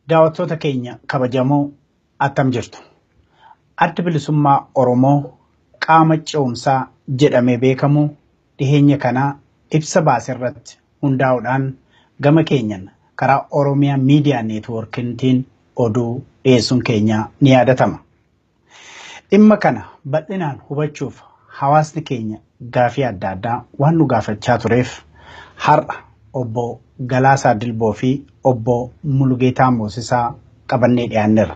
Daawwattoota keenya kabajamoo attam jirtu. Addi Bilisummaa Oromoo qaama ce'umsaa jedhamee beekamu dhiheenya kanaa ibsa baase irratti hundaa'uudhaan gama keenyan karaa Oromiyaa Miidiyaa Neetwoorkiitiin oduu dhiyeessuun keenya ni yaadatama. Dhimma kana bal'inaan hubachuuf hawaasni keenya gaafii adda addaa waan nu gaafachaa tureef har'a obbo Galaasaa Dilboo fi obbo Mulugeetaa Moosisaa qabannee dhiyaanneerra.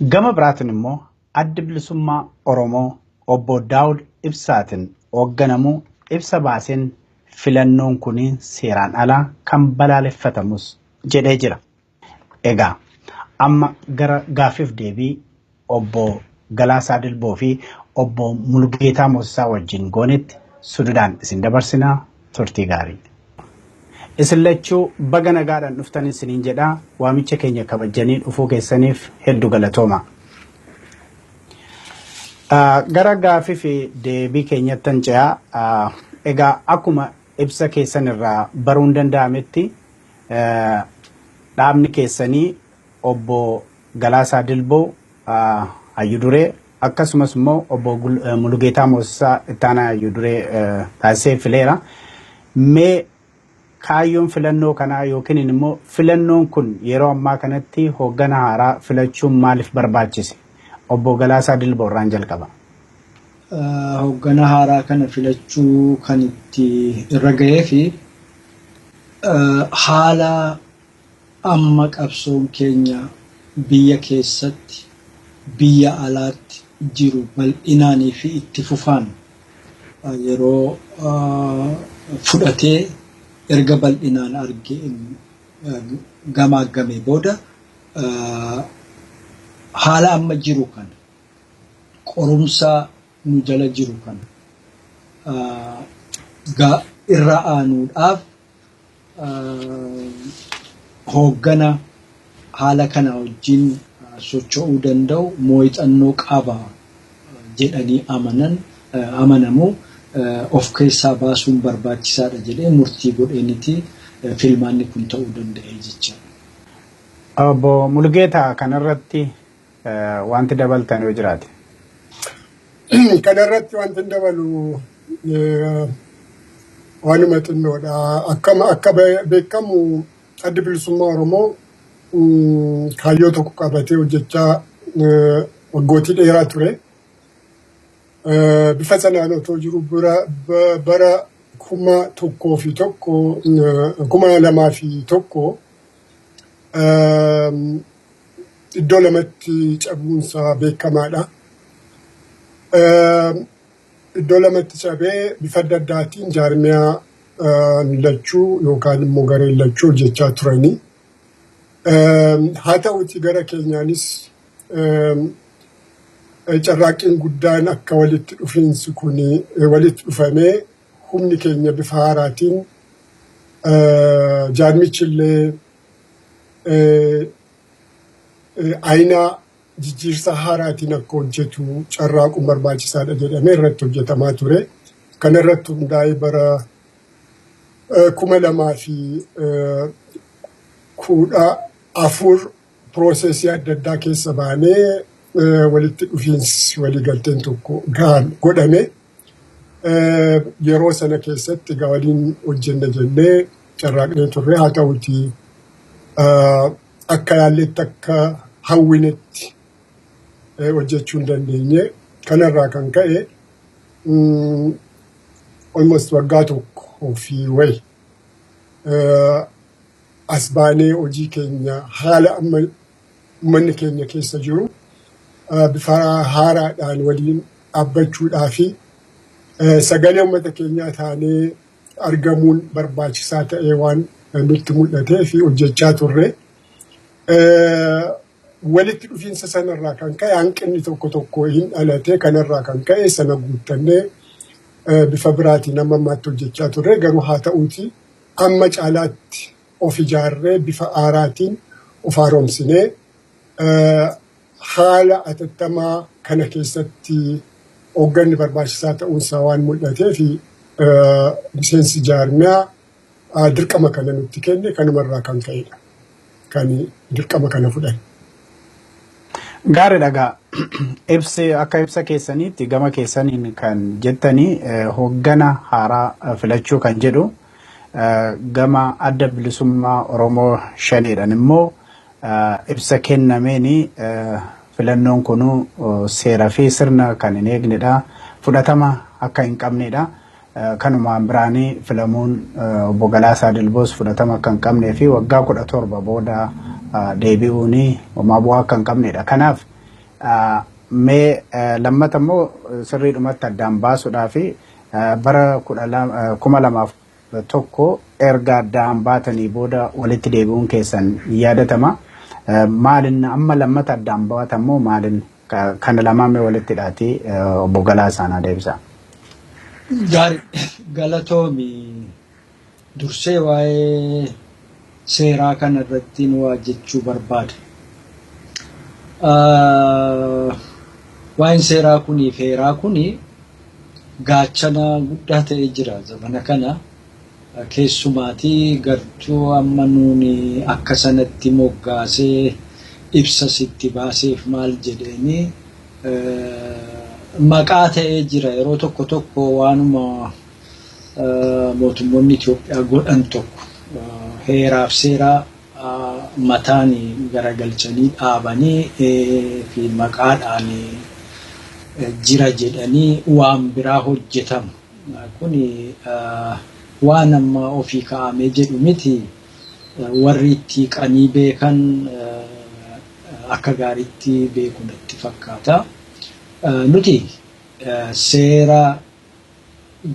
Gama biraatiin immoo Addi Bilisummaa Oromoo obbo Daawud Ibsaatiin hoogganamu ibsa baaseen filannoon kun seeraan alaa kan balaaleffatamus jedhee jira. Egaa amma gara gaaffiif deebii obbo Galaasaa Dilboo fi obbo Mulugeetaa Moosisaa wajjin goonetti sududaan isin dabarsinaa turtii gaarii. Isin lachuu baga nagaadhaan dhuftan isiniin jedhaa waamicha keenya kabajanii dhufuu keessaniif hedduu galatooma. Gara gaaffii fi deebii keenyattan ce'aa. Egaa akkuma ibsa keessan irraa baruun danda'ametti dhaabni keessanii obbo Galaasaa Dilboo Hayyuu Duree akkasumas immoo obbo Mulugeetaa Moosisaa Ittaanaa Hayyuu Duree taasisee fileera. Mee kaayyoon filannoo kanaa yookiin immoo filannoon kun yeroo ammaa kanatti hooggana haaraa filachuun maaliif barbaachise? Obbo Galaasaa Dilboo irraan jalqaba. Hooggana haaraa kana filachuu kan itti irra gahee fi haala amma qabsoon keenya biyya keessatti, biyya alaatti jiru bal'inaanii fi itti fufaan yeroo fudhatee erga bal'inaan arge gamaaggamee booda haala amma jiru kana qorumsa nu jala jiru kana irra aanuudhaaf hooggana haala kana wajjin socho'uu danda'u mooyxannoo qaba jedhanii amanan amanamu of keessaa baasuun barbaachisaadha jedhee murtii godheeniti filmaanni kun ta'uu danda'e jechaadha. Obbo Mulugeetaa kanarratti wanti dabaltan yoo jiraate. Kanarratti wanti dabalu waanuma xinnoodha. Akkama akka beekamu Addi Bilisummaa Oromoo kaayyoo tokko qabatee hojjechaa waggootii dheeraa ture. Bifa sanaan otoo jiru bara 1001 2001 iddoo lamatti cabuunsaa beekamaadha. Iddoo lamatti cabee bifa adda addaatiin jaarmiyaa lachuu yookaan immoo gareen lachuu hojjechaa turanii. Haa ta'uti gara keenyaanis carraaqqiin guddaan akka walitti dhufiinsi kun walitti dhufamee humni keenya bifa haaraatiin jaarmichi illee ayinaa jijjiirsa haaraatiin akka hojjetu carraaquun barbaachisaadha jedhamee irratti hojjetamaa ture. Kana irratti hundaa'ee bara 2014 piroosesii adda addaa keessa baanee walitti dhufiinsi waliigalteen tokko gahaan godhame. Yeroo sana keessatti egaa waliin hojjenna jennee carraaqnee turre haa ta'uti akka yaalletti akka hawwinetti hojjechuu hin dandeenye. Kanarraa kan ka'e almost waggaa tokko fi wayi as baanee hojii keenya haala amma uummanni keenya keessa jiru bifa haaraadhaan waliin dhaabbachuudhaa fi sagalee uummata keenyaa taanee argamuun barbaachisaa ta'ee waan nutti mul'atee fi hojjechaa turre. Walitti dhufiinsa sanarraa kan ka'e hanqinni tokko tokko hin dhalate kanarraa kan ka'e sana guuttannee bifa biraatiin amma ammaatti hojjechaa turre garuu haa ta'uuti amma caalaatti of ijaarree bifa haaraatiin of haaromsinee haala atattamaa kana keessatti hoogganni barbaachisaa ta'uunsaa waan mul'atee fi miseensi jaarmiyaa dirqama kana nutti kenne kanumarraa kan ka'edha. kan dirqama kana fudhan. Gaarii dhagaa ibsi akka ibsa keessaniitti gama keessaniin kan jettanii hoggana haaraa filachuu kan jedhu, gama Adda Bilisummaa Oromoo shaneedhaan immoo ibsa kennameeni filannoon kunuu seeraa fi sirna kan hin eegnedha. Fudhatama akka hin qabnedha. Kanumaan biraanii filamuun obbo Galaasaa Dilboos fudhatama akka hin qabnee fi waggaa 17 booda deebi'uun homaa bu'aa akka hin qabnedha. Kanaaf mee lammata immoo sirriidhumatti addaan baasuudhaa fi bara 2001 erga addaan baatanii booda walitti deebi'uun keessan yaadatama. Maalin amma lammata addaan baatan moo maalin kana lamaan mee walitti hidhaatii obbo Galaasaa naa deebisa. Gaarii, galatoomi. Dursee waa'ee seeraa kana irratti nu waa jechuu barbaada. Waa'een seeraa kunii fi heeraa kunii gaachana guddaa ta'ee jira zamana kana. Keessumaatii gartuu amma nuuni akka sanatti moggaasee ibsa sitti baaseef maal jedheeni maqaa ta'ee jira. Yeroo tokko tokko waanuma mootummoonni Itoophiyaa godhan tokko heeraaf seeraa mataan garagalchanii dhaabanii fi maqaadhaan jira jedhanii waan biraa hojjetamu. Kuni waan amma ofii kaa'amee jedhu miti. Warri itti qanii beekan akka gaariitti beeku natti fakkaata. Nuti seera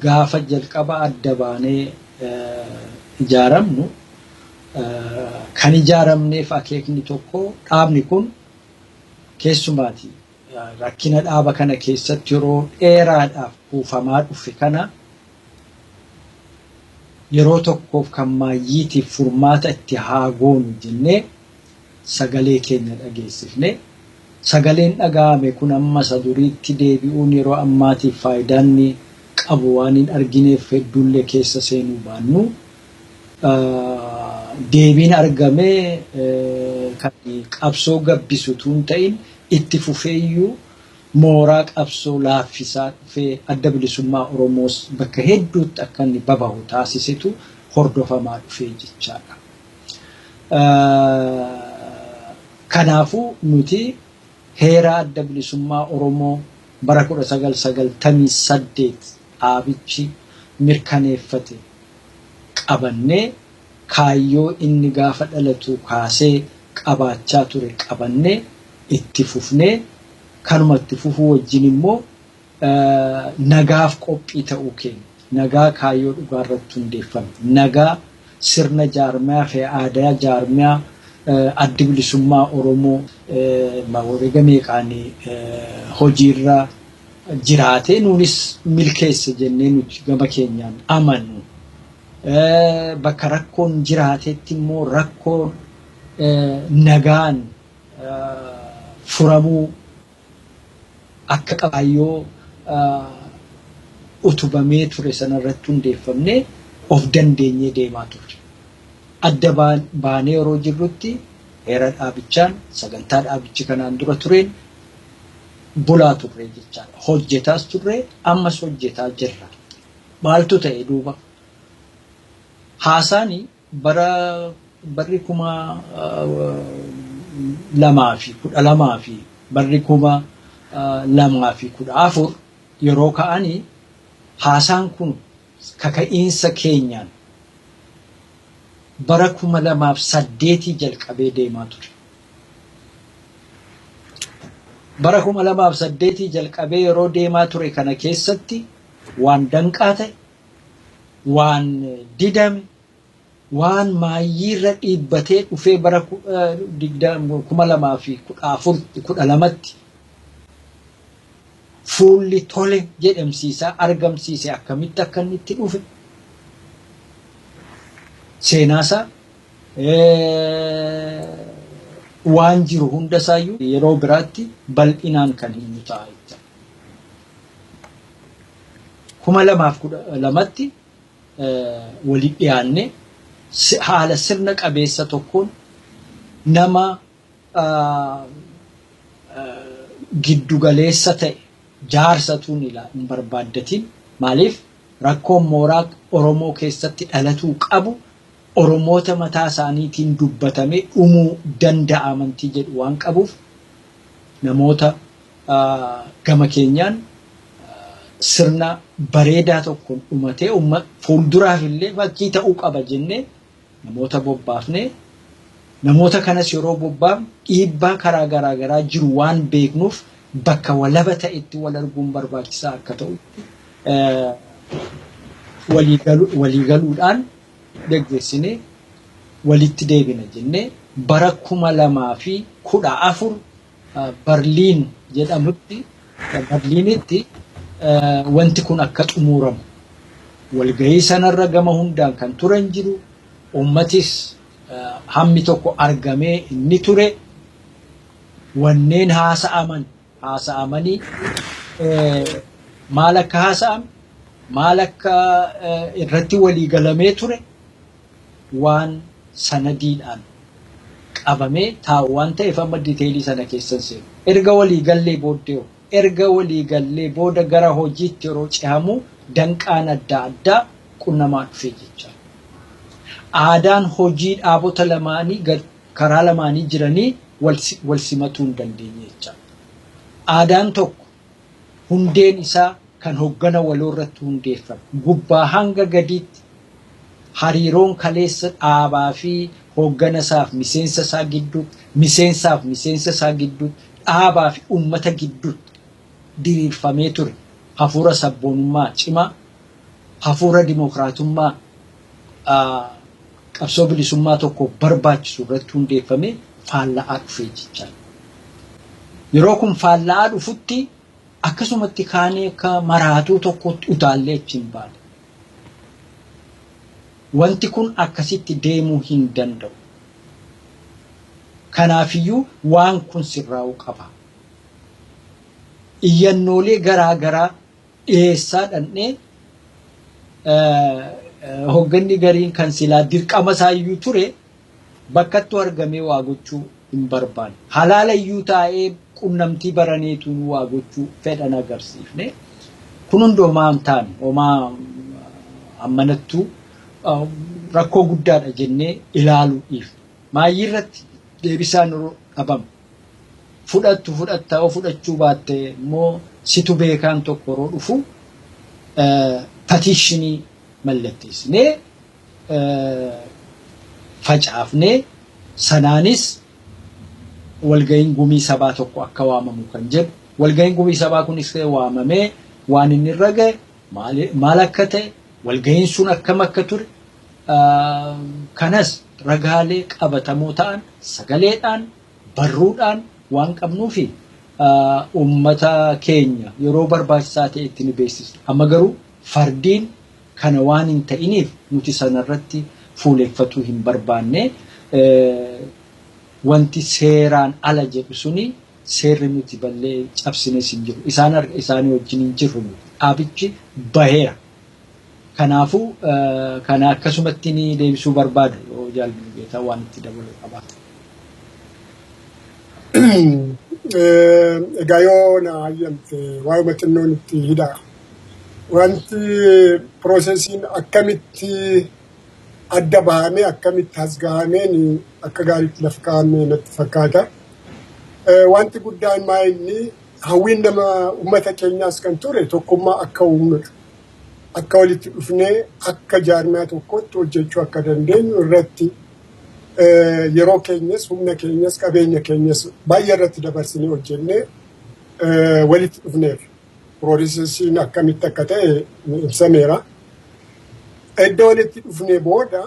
gaafa jalqaba adda baanee ijaaramnu kan ijaaramneef akeekni tokko dhaabni kun keessumaati rakkina dhaaba kana keessatti yeroo dheeraadhaaf kuufamaa dhufe kana yeroo tokkoof kan maayyiitiif furmaata itti haa goonu jennee sagalee keenya dhageessifne. Sagaleen dhaga'ame kun amma isa duriitti deebi'uun yeroo ammaatiif faayidaan inni qabu waan hin argineef hedduullee keessa seenuu baannu, deebiin argame kan qabsoo gabbisu utuu hin ta'in itti fufeeyyuu mooraa qabsoo laaffisaa dhufee Adda Bilisummaa Oromoos bakka hedduutti akka inni babahu taasisetu hordofamaa dhufee jechaadha. Kanaafuu nuti heera Adda Bilisummaa Oromoo bara 1998 dhaabichi mirkaneeffate qabannee, kaayyoo inni gaafa dhalatu kaasee qabaachaa ture qabannee itti fufnee, kanuma itti fufuu wajjin immoo nagaaf qophii ta'uu keenya, nagaa kaayyoo dhugaa irratti hundeeffame, nagaa sirna jaarmiyaa fi aadaa jaarmiyaa Addi Bilisummaa Oromoo wareega meeqaan hojiirra jiraatee nuunis milkeesse jennee nuti gama keenyaan amannu. Bakka rakkoon jiraatetti immoo rakkoon nagaan furamuu akka kaayyoo utubamee ture sanarratti hundeeffamnee of dandeenyee deemaa turre. Adda baanee yeroo jirrutti heera dhaabichaan, sagantaa dhaabichi kanaan dura tureen bulaa turre jechaadha. Hojjetaas turre, ammas hojjetaa jirra. Maaltu ta'e duuba? Haasaan bara barri 2012 fi barri 2014 yeroo ka'anii haasaan kun kaka'iinsa keenyaan bara 2008 jalqabee deemaa ture. Bara 2008 jalqabee yeroo deemaa ture kana keessatti waan danqaa ta'e, waan didame, waan maayyiirra dhiibbatee dhufee bara 2014 12tti fuulli tole jedhamsiisaa argamsiise akkamitti akka inni itti dhufe seenaasaa waan jiru hundasaayyuu yeroo biraatti bal'inaan kan himu ta'a jecha. 2012tti walitti dhiyaanne haala sirna qabeessa tokkoon Nama giddugaleessa ta'e jaarsatuun hin barbaaddatin. Maaliif rakkoon mooraa Oromoo keessatti dhalatuu qabu Oromoota mataa isaaniitiin dubbatamee dhumuu danda'a amantii jedhu waan qabuuf namoota gama keenyaan sirna bareedaa tokkoon dhumatee fuulduraaf illee fakkii ta'uu qaba jennee namoota bobbaafnee, namoota kanas yeroo bobbaafnu dhiibbaa karaa garaa garaa jiru waan beeknuuf bakka walaba ta'etti wal arguun barbaachisaa akka ta'utti walii galuudhaan geggeessinee walitti deebina jennee bara 2014 Barliin jedhamutti, Barliinitti wanti kun akka xumuramu walgahii sanarra gama hundaan kan turan jiru, uummatis hammi tokko argamee inni ture, wanneen haasa'aman haasa'amanii maal akka haasa'ame, maal akka irratti walii galamee ture waan sanadiidhaan qabamee taa'u waan ta'eef amma detail sana keessan seenu. Erga walii gallee booddee, erga walii gallee booda gara hojiitti yeroo cehamu danqaan adda addaa qunnamaa dhufee jecha. Aadaan hojii dhaabota lamaanii karaa lamaanii jiranii wal simatuu hin dandeenye jecha. Aadaan tokko hundeen isaa kan hoggana waloo irratti hundeeffame gubbaa hanga gadiitti hariiroon kaleessa dhaabaa fi hoggana isaaf miseensa isaa gidduutti, miseensaaf miseensa isaa gidduutti, dhaabaa fi uummata gidduutti diriirfamee ture. Hafuura sabboonummaa cimaa, hafuura dimokiraatummaa qabsoo bilisummaa tokko barbaachisu irratti hundeeffamee faalla'aa dhufee jechaa. Yeroo kun faalla'aa dhufutti akkasumatti kaanee akka maraatuu tokkotti utaallee achi hin baane. Wanti kun akkasitti deemuu hin danda'u. Kanaafiyyuu waan kun sirraa'uu qaba. Iyyannoolee garaa garaa dhiyeessaa dhandhee hogganni gariin kan silaa dirqama isaayyuu ture bakkattuu argamee waa gochuu hin barbaanne. Halaala iyyuu taa'ee qunnamtii baraneetuun waa gochuu fedhan agarsiifne. Kun hundi homaa hin taane, homaa ammanattuu rakkoo guddaadha jennee ilaaluu dhiifne. Maayyii irratti deebisaan yeroo dhabamu. Fudhattu fudhatta, yoo fudhachuu baatte immoo situ beekaan tokko yeroo dhufu petition mallatteessinee facaafnee sanaanis walga'iin gumii sabaa tokko akka waamamu kan jedhu. Walga'iin gumii sabaa kunis waamamee waan inni irra ga'e maal akka ta'e, walga'iin sun akkam akka ture, kanas ragaalee qabatamoo ta'an sagaleedhaan barruudhaan waan qabnuufi uummata keenya yeroo barbaachisaa ta'e itti ni beeksisna. Amma garuu fardiin kana waan hin ta'iniif nuti sanarratti fuuleffatuu hin barbaanne. Wanti seeraan ala jedhu suni seerri nuti ballee cabsines hin jiru. Isaan isaanii wajjin hin jirru nuti. Dhaabichi baheera. Kanaafuu kana akkasumatti ni deebisuu barbaada yoo jaalli beekaa waan itti dabaluu qabaata. Egaa yoo na hayyamte waa'uma xinnoon itti hidha. Wanti processiin akkamitti adda bahamee akkamitti as gahameen akka gaariitti lafa kaa'ame natti fakkaata. Wanti guddaan maa inni hawwiin nama uummata keenyaas kan ture tokkummaa akka uumnudha. Akka walitti dhufnee akka jaarmiyaa tokkotti hojjechuu akka dandeenyu irratti yeroo keenyas, humna keenyas, qabeenya keenyas baay'ee irratti dabarsinee hojjennee walitti dhufneef. Processiin akkamitti akka ta'e ibsameera. Iddoo walitti dhufnee booda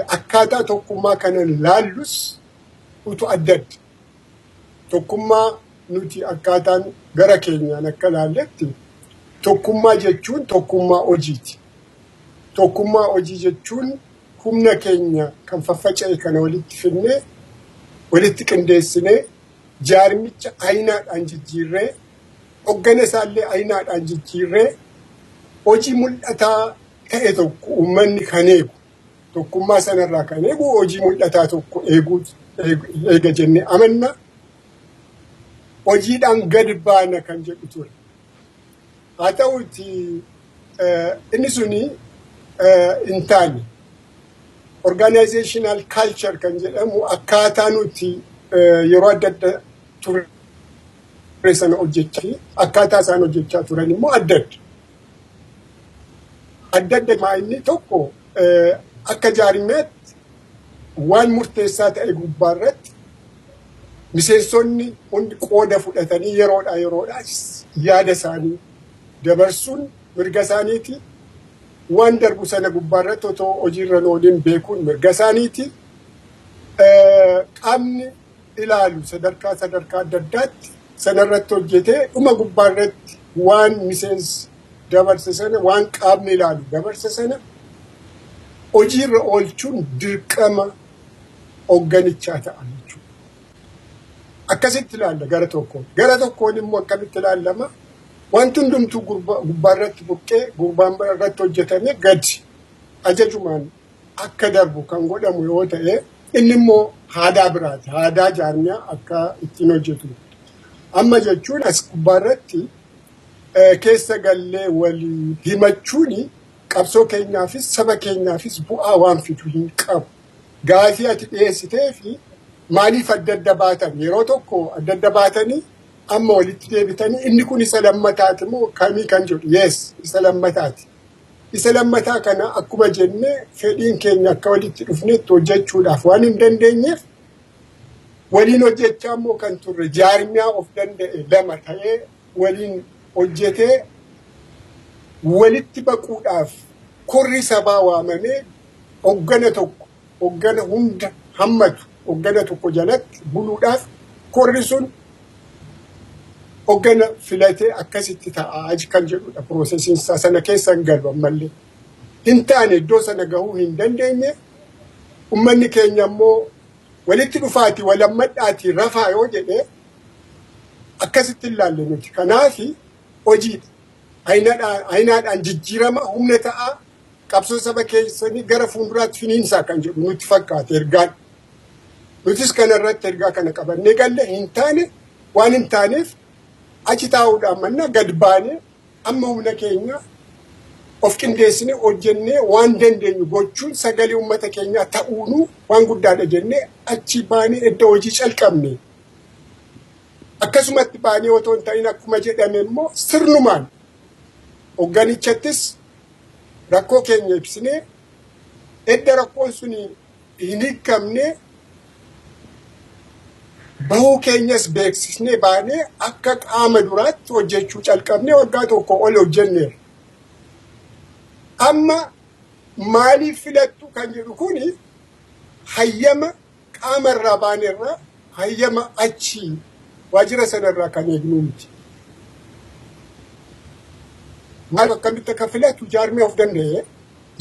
akkaataa tokkummaa kana laallus utu adda adda. Tokkummaa nuti akkaataan gara keenyaan akka laalletti tokkummaa jechuun tokkummaa hojiiti. Tokkummaa hojii jechuun humna keenya kan faffaca'e kana walitti fidnee, walitti qindeessinee, jaarmicha ayinaadhaan jijjiirree, hoggana isaallee ayinaadhaan jijjiirree, hojii mul'ataa ta'e tokko uummanni kan eegu Tokkummaa sanarraa kan eegu hojii mul'ataa tokko eega jennee amanna. Hojiidhaan gad baana kan jedhu ture. Haa ta'uuti inni suni hin taane. Organizational culture kan jedhamu akkaataa nuti yeroo adda adda ture sana hojjechaa fi akkaataa isaan hojjechaa turan immoo adda adda. Adda adda inni tokko akka jaarmiyaatti waan murteessaa ta'e gubbaarratti miseensonni hundi qooda fudhatanii yeroodhaa yeroodhaa yaada isaanii dabarsuun mirga isaaniiti. Waan darbu sana gubbaarratti otoo hojiirra ooliin beekuun mirga isaaniiti. Qaamni ilaalu sadarkaa sadarkaa adda addaatti sanarratti hojjetee dhuma gubbaarratti waan miseensi dabarse sana, waan qaamni ilaalu dabarse sana hojiirra oolchuun dirqama hoogganichaa ta'a jechuudha. Akkasitti ilaalla gara tokkoon. Gara tokkoon immoo akkamitti ilaallama? Wanti hundumtuu gubbaarratti buqqee gubbaan irratti hojjetame gadi ajajumaan akka darbu kan godhamu yoo ta'e, inni immoo aadaa biraati. Aadaa jaarmiyaa akka ittiin hojjetu. Amma jechuun as gubbaarratti keessa gallee walii himachuuni qabsoo keenyaafis saba keenyaafis bu'aa waan fidu hin qabu. Gaafii ati dhiyeessitee fi maaliif adda adda baatan, yeroo tokko adda adda baatanii amma walitti deebitanii, inni kun isa lammataati moo kamii kan jedhu, yes, isa lammataati. Isa lammataa kana akkuma jenne fedhiin keenya akka walitti dhufnetti hojjechuudhaaf waan hin dandeenyeef, waliin hojjechaa immoo kan turre jaarmiyaa of danda'e lama ta'ee waliin hojjetee walitti baquudhaaf korri sabaa waamamee hoggana tokko, hoggana hunda hammatu, hoggana tokko jalatti buluudhaaf korri sun hoggana filatee akkasitti ta'a kan jedhudha processiin isaa. Sana keessa hin galu ammallee. Hin taane, iddoo sana gahuu hin dandeenye. Uummanni keenya immoo walitti dhufaati walammadhaati rafaa yoo jedhee akkasitti hin laalle nuti. Kanaafi hojiidha. Ayinaadhaan jijjiirama humna ta'a, qabsoo saba keessanii gara fuulduraatti finiinsaa kan jedhu nutti fakkaate ergaan. Nutis kanarratti ergaa kana qabannee galle. Hin taane. Waan hin taaneef achi taa'uudhaan mannaa gad baanee amma humna keenya of qindeessine hojjennee waan dandeenyu gochuun sagalee uummata keenyaa ta'uunuu waan guddaadha jennee achi baanee edda hojii calqabne. Akkasumatti baanee otoo hin ta'in, akkuma jedhame immoo sirnumaan hoogganichattis rakkoo keenya ibsinee, edda rakkoon suni hin hiikamne bahuu keenyas beeksisnee baanee akka qaama duraatti hojjechuu calqabnee waggaa tokko ol hojjenneera. Amma maaliif filattu kan jedhu kuni hayyama qaama irraa baanerraa, hayyama achi waajjira sanarraa kan eegnu miti. Maal akkamitti akka filatu jaarmiyaa of danda'e,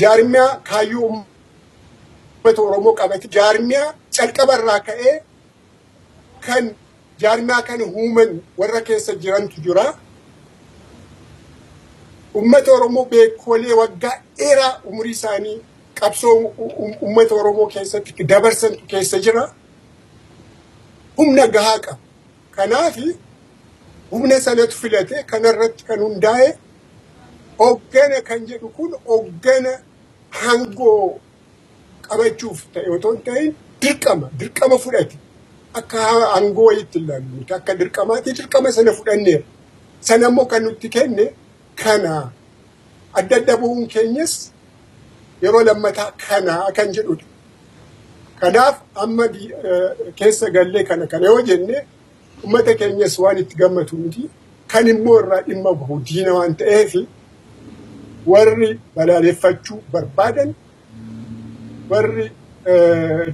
jaarmiyaa kaayyoo uummata Oromoo qabate, jaarmiyaa calqabarraa ka'ee kan jaarmiyaa kana uuman warra keessa jirantu jira. Uummata Oromoo beekolee waggaa dheeraa umurii isaanii qabsoo uummata Oromoo keessatti dabarsantu keessa jira. Humna gahaa qaba. Kanaaf humna sanatu filate. Kanarratti kan hundaa'e hoggana kan jedhu kun hoggana hangoo qabachuuf ta'e otoo hin ta'in dirqama fudhate. Akka aangoo wayiitti ilaallu nuti, akka dirqamaatti dirqama sana fudhanneera. Sana immoo kan nutti kenne kana, adda adda bu'uun keenyas yeroo lammataa kana kan jedhudha. Kanaaf amma keessa gallee kana kana yoo jenne uummata keenyas waan itti gammadu miti. Kan immoo irraa dhimma bahu diina waan ta'eef, warri balaaleffachuu barbaadan, warri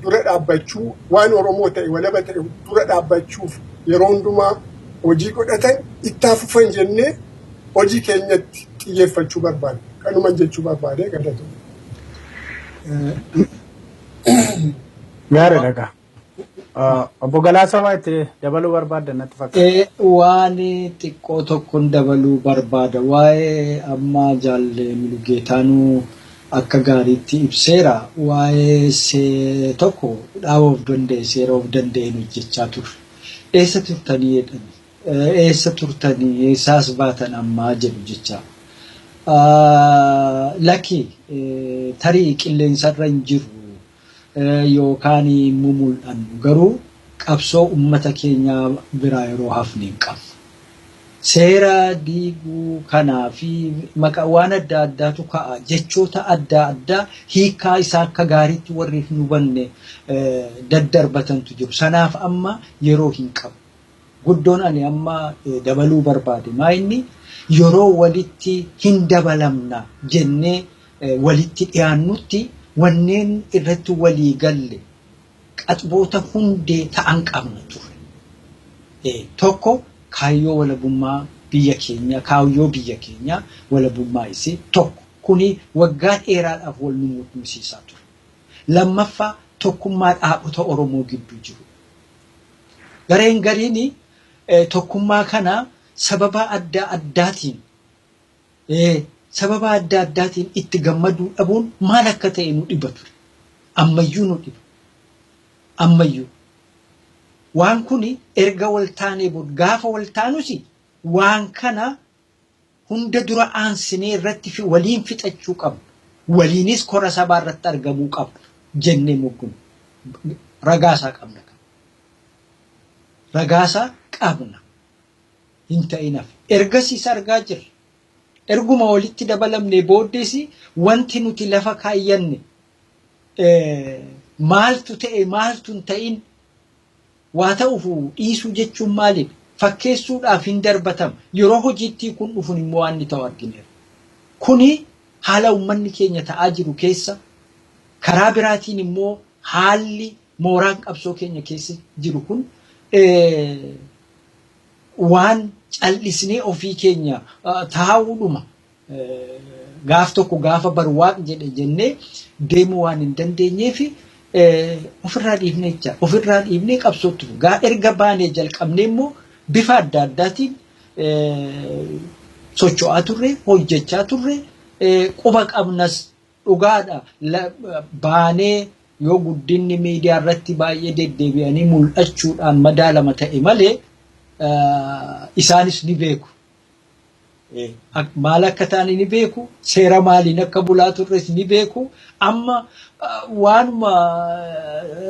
dura dhaabbachuu, waan Oromoo ta'e walaba ta'e dura dhaabbachuuf yeroo hundumaa hojii godhatan itti fufan jennee hojii keenyatti xiyyeeffachuu barbaada. Kanuman jechuu barbaade, galatoomna. Gaariidha egaa. Obbo Galaasaa, waa itti dabaluu barbaaddan natti fakkaata. Waan xiqqoo tokkoon dabaluu barbaada. Waa'ee amma jaalle Mulugeetaanuu Akka gaariitti ibseera. Waa'ee tokko dhaaba of danda'e, seera of danda'een hojjechaa turre. Eessa turtanii jedhani. Eessa turtanii, eessaas baatan ammaa jedhu jecha. Lakki, tarii qilleensarra hin jiru yookaan immoo mul'annu, garuu qabsoo uummata keenyaa biraa yeroo hafne hin qabnu. Seera diiguu kanaa fi maqaa waan adda addaatu ka'a. Jechoota adda addaa hiikaa isaa akka gaariitti warri hin hubanne daddarbatantu jiru. Sanaaf amma yeroo hin qabu. Guddoon ani amma dabaluu barbaade maa inni yeroo walitti hin dabalamna jennee walitti dhiyaannutti wanneen irratti walii galle qaxboota hundee ta'an qabna ture. Tokko, kaayyoo walabummaa biyya keenya, kaayyoo biyya keenyaa walabummaa isii tokko. Kuni waggaa dheeraadhaaf wal nu mormisiisaa ture. Lammaffaa, tokkummaa dhaabota Oromoo gidduu jiru. Gareen gariin tokkummaa kana sababa adda addaatiin itti gammaduu dhabuun maal akka ta'e nu dhiba ture. Ammayyuu nu dhiba. Ammayyuu. Waan kuni erga wal taanee booda, gaafa wal taanus, waan kana hunda dura aansinee irratti waliin fixachuu qabna. Waliinis kora sabaa irratti argamuu qabna jennee moggunu. Ragaasaa qabna. Ragaasaa qabna. Hin ta'in hafe. Ergasiis argaa jirra. Erguma walitti dabalamne booddees wanti nuti lafa kaayyanne maaltu ta'e, maaltu hin ta'in, waa ta'uuf dhiisuu jechuun maalidha? Fakkeessuudhaaf hin darbatama. Yeroo hojiitti kun dhufun immoo waan inni ta'u argineera. Kuni haala uummanni keenya ta'aa jiru keessa, karaa biraatiin immoo haalli mooraan qabsoo keenya keessa jiru kun waan cal'isnee ofii keenya taa'uudhuma gaaf tokko gaafa barwaaq jedhe jennee deemuu waan hin dandeenyeef ofirraa dhiifnee jecha, ofirraa dhiifnee qabsootti gaa erga baanee jalqabnee immoo bifa adda addaatiin socho'aa turre, hojjechaa turre, quba qabnas. Dhugaadha, baanee yoo guddinni miidiyaa irratti baay'ee deddeebi'anii mul'achuudhaan madaalama ta'e malee isaanis ni beeku. Maal akka ta'an ni beeku. Seera maaliin akka bulaa turres ni beeku. Amma waanuma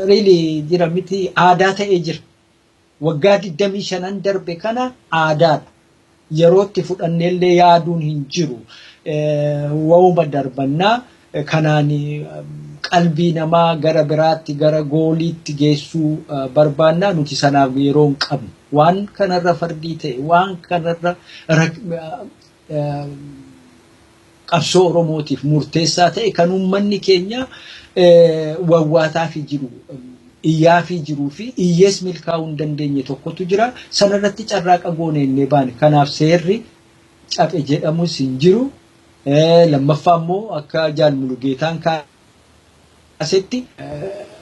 really jira miti, aadaa ta'ee jira. Waggaa 25n darbe kana aadaadha. Yerootti fudhanneellee yaaduun hin jiru. Wa'uma darbannaa kanaan qalbii namaa gara biraatti, gara gooliitti geessuu barbaannaa, nuti sanaaf yeroo hin qabnu. Waan kanarra fardii ta'e, waan kanarra qabsoo Oromootiif murteessaa ta'e, kan uummanni keenya wawwaataafii jiru, iyyaafii jiruu fi iyyees milkaa'uu hin dandeenye tokkotu jira. Sanarratti carraaqa goone innee baane. Kanaaf seerri cabe jedhamus hin jiru. Lammaffaa immoo akka Jaal Mulugeetaan kaasetti,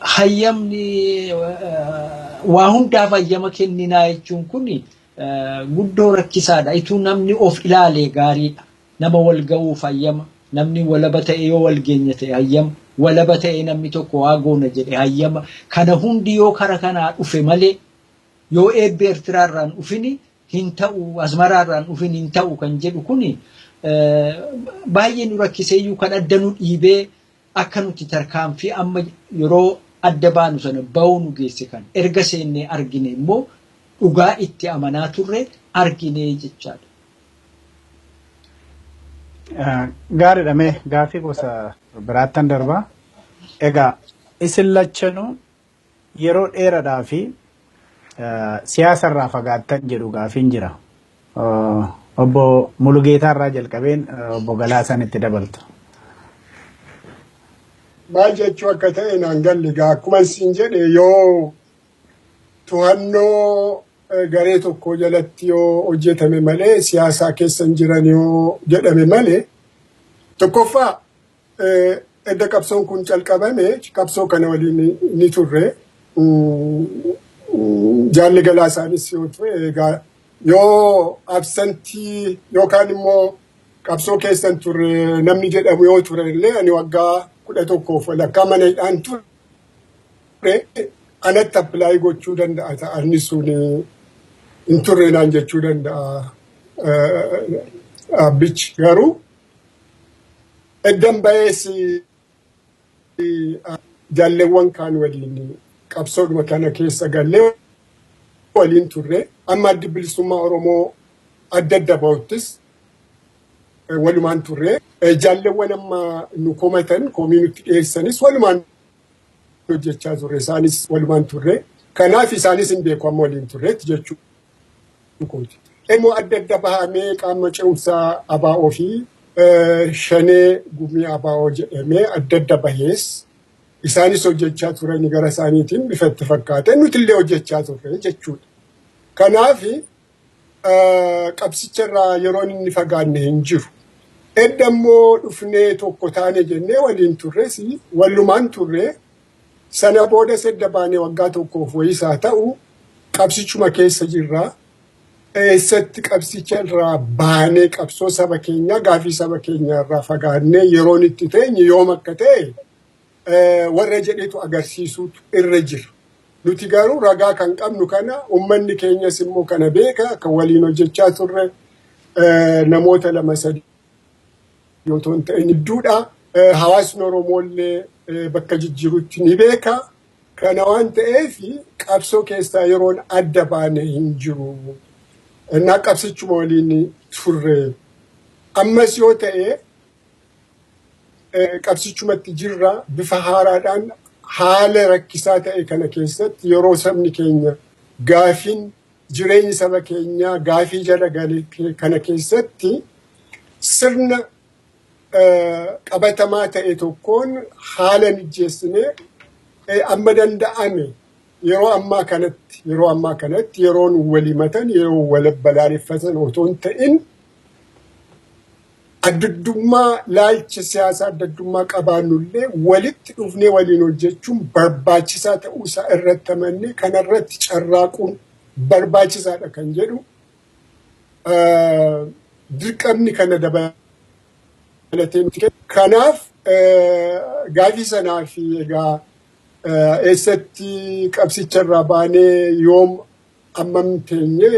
hayyamni waa hundaaf hayyama kenninaa jechuun kun guddoo rakkisaadha. Ituu namni of ilaalee gaariidha. Nama wal ga'uuf hayyama. Namni walaba ta'e yoo wal geenya ta'e hayyama. Walaba ta'e namni tokko waa goona jedhe hayyama. Kana hundi yoo kara kanaa dhufe malee, yoo eebbi Eertiraarraan dhufini hin ta'u, Asmaraarraan dhufin hin ta'u kan jedhu kuni baay'ee nu rakkiseeyyuu, kan adda nu dhiibee akka nuti tarkaanfii amma yeroo adda baanu sana ba'uu nu geesse, kan erga seennee argine immoo dhugaa itti amanaa turre argine jechaadha. Gaariidha, mee gaaffii gosa biraattan darbaa. Egaa isin lachanuu yeroo dheeraadhaa fi siyaasa irraa fagaattan jedhu gaafiin jira. Obbo Mulugeetaa irraa jalqabeen obbo Galaasaan itti dabaltu. Maal jechuu akka ta'e naan galle. Gaa akkuma isin jedhe, yoo to'annoo garee tokko jalatti yoo hojjetame malee, siyaasaa keessa hin jiran yoo jedhame malee, tokkoffaa edda qabsoon kun calqabame qabsoo kana waliin ni turre. Jaalli Galaasaanis yoo ture, egaa yoo absent yookaan immoo Qabsoo keessan turre namni jedhamu yoo ture illee ani waggaa 11f walakkaa mana hidhaan ture anatti apply gochuu danda'a ta'anni sun hin turre naan jechuu danda'a dhaabbichi. Garuu eddan ba'ees jaalleewwan kaan waliin qabsoodhuma kana keessa gallee waliin turre. Amma Addi Bilisummaa Oromoo adda adda ba'uttis walumaan turre. Jaalleewwan amma nu komatan komii nutti dhiyeessanis walumaan hojjechaa turre. Isaanis walumaan turre. Kanaaf isaanis hin beeku amma waliin turreetti jechuu kooti. Immoo adda adda bahamee qaama ce'umsaa ABO fi Shanee Gumii ABO jedhamee adda adda bahees isaanis hojjechaa turani gara isaaniitiin bifa itti fakkaate nuti illee hojjechaa turre jechuudha. Kanaaf qabsicha irraa yeroon inni fagaanne hin jiru. Edda immoo dhufnee tokko taane jennee waliin turres walumaan turre. Sana boodas edda baanee waggaa tokkoof wayiis haa ta'u qabsichuma keessa jirra. Eessatti qabsicha irraa baanee qabsoo saba keenyaa gaafii saba keenyaa irraa fagaannee yeroon itti teenye yoom akka ta'e warra jedhetu agarsiisuutu irra jira. Nuti garuu ragaa kan qabnu kana uummanni keenyas immoo kana beeka kan waliin hojjechaa turre namoota lama sadi yoo ta'an ta'in hedduudha. Hawaasni Oromoo illee bakka jijjiirutti ni beeka. Kana waan ta'eef qabsoo keessaa yeroon adda baane hin jiru. Innaa qabsichuma waliin turre. Ammas yoo ta'e qabsichumatti jirra bifa haaraadhaan haala rakkisaa ta'e kana keessatti yeroo sabni keenya gaafiin jireenyi saba keenyaa gaafii jala gale kana keessatti sirna qabatamaa ta'e tokkoon haala mijjeessinee amma danda'ame yeroo ammaa kanatti yeroon walimatan yeroo wal balaaleffatan otoo hin ta'in addaddummaa laalcha siyaasaa addaddummaa qabaannullee walitti dhufnee waliin hojjechuun barbaachisaa ta'uusaa irratti amannee kanarratti carraaquun barbaachisaadha kan jedhu dirqamni kana dabalatee nuti. Kanaaf gaafii sanaa fi egaa eessatti qabsicha irraa baanee yoom ammam teenye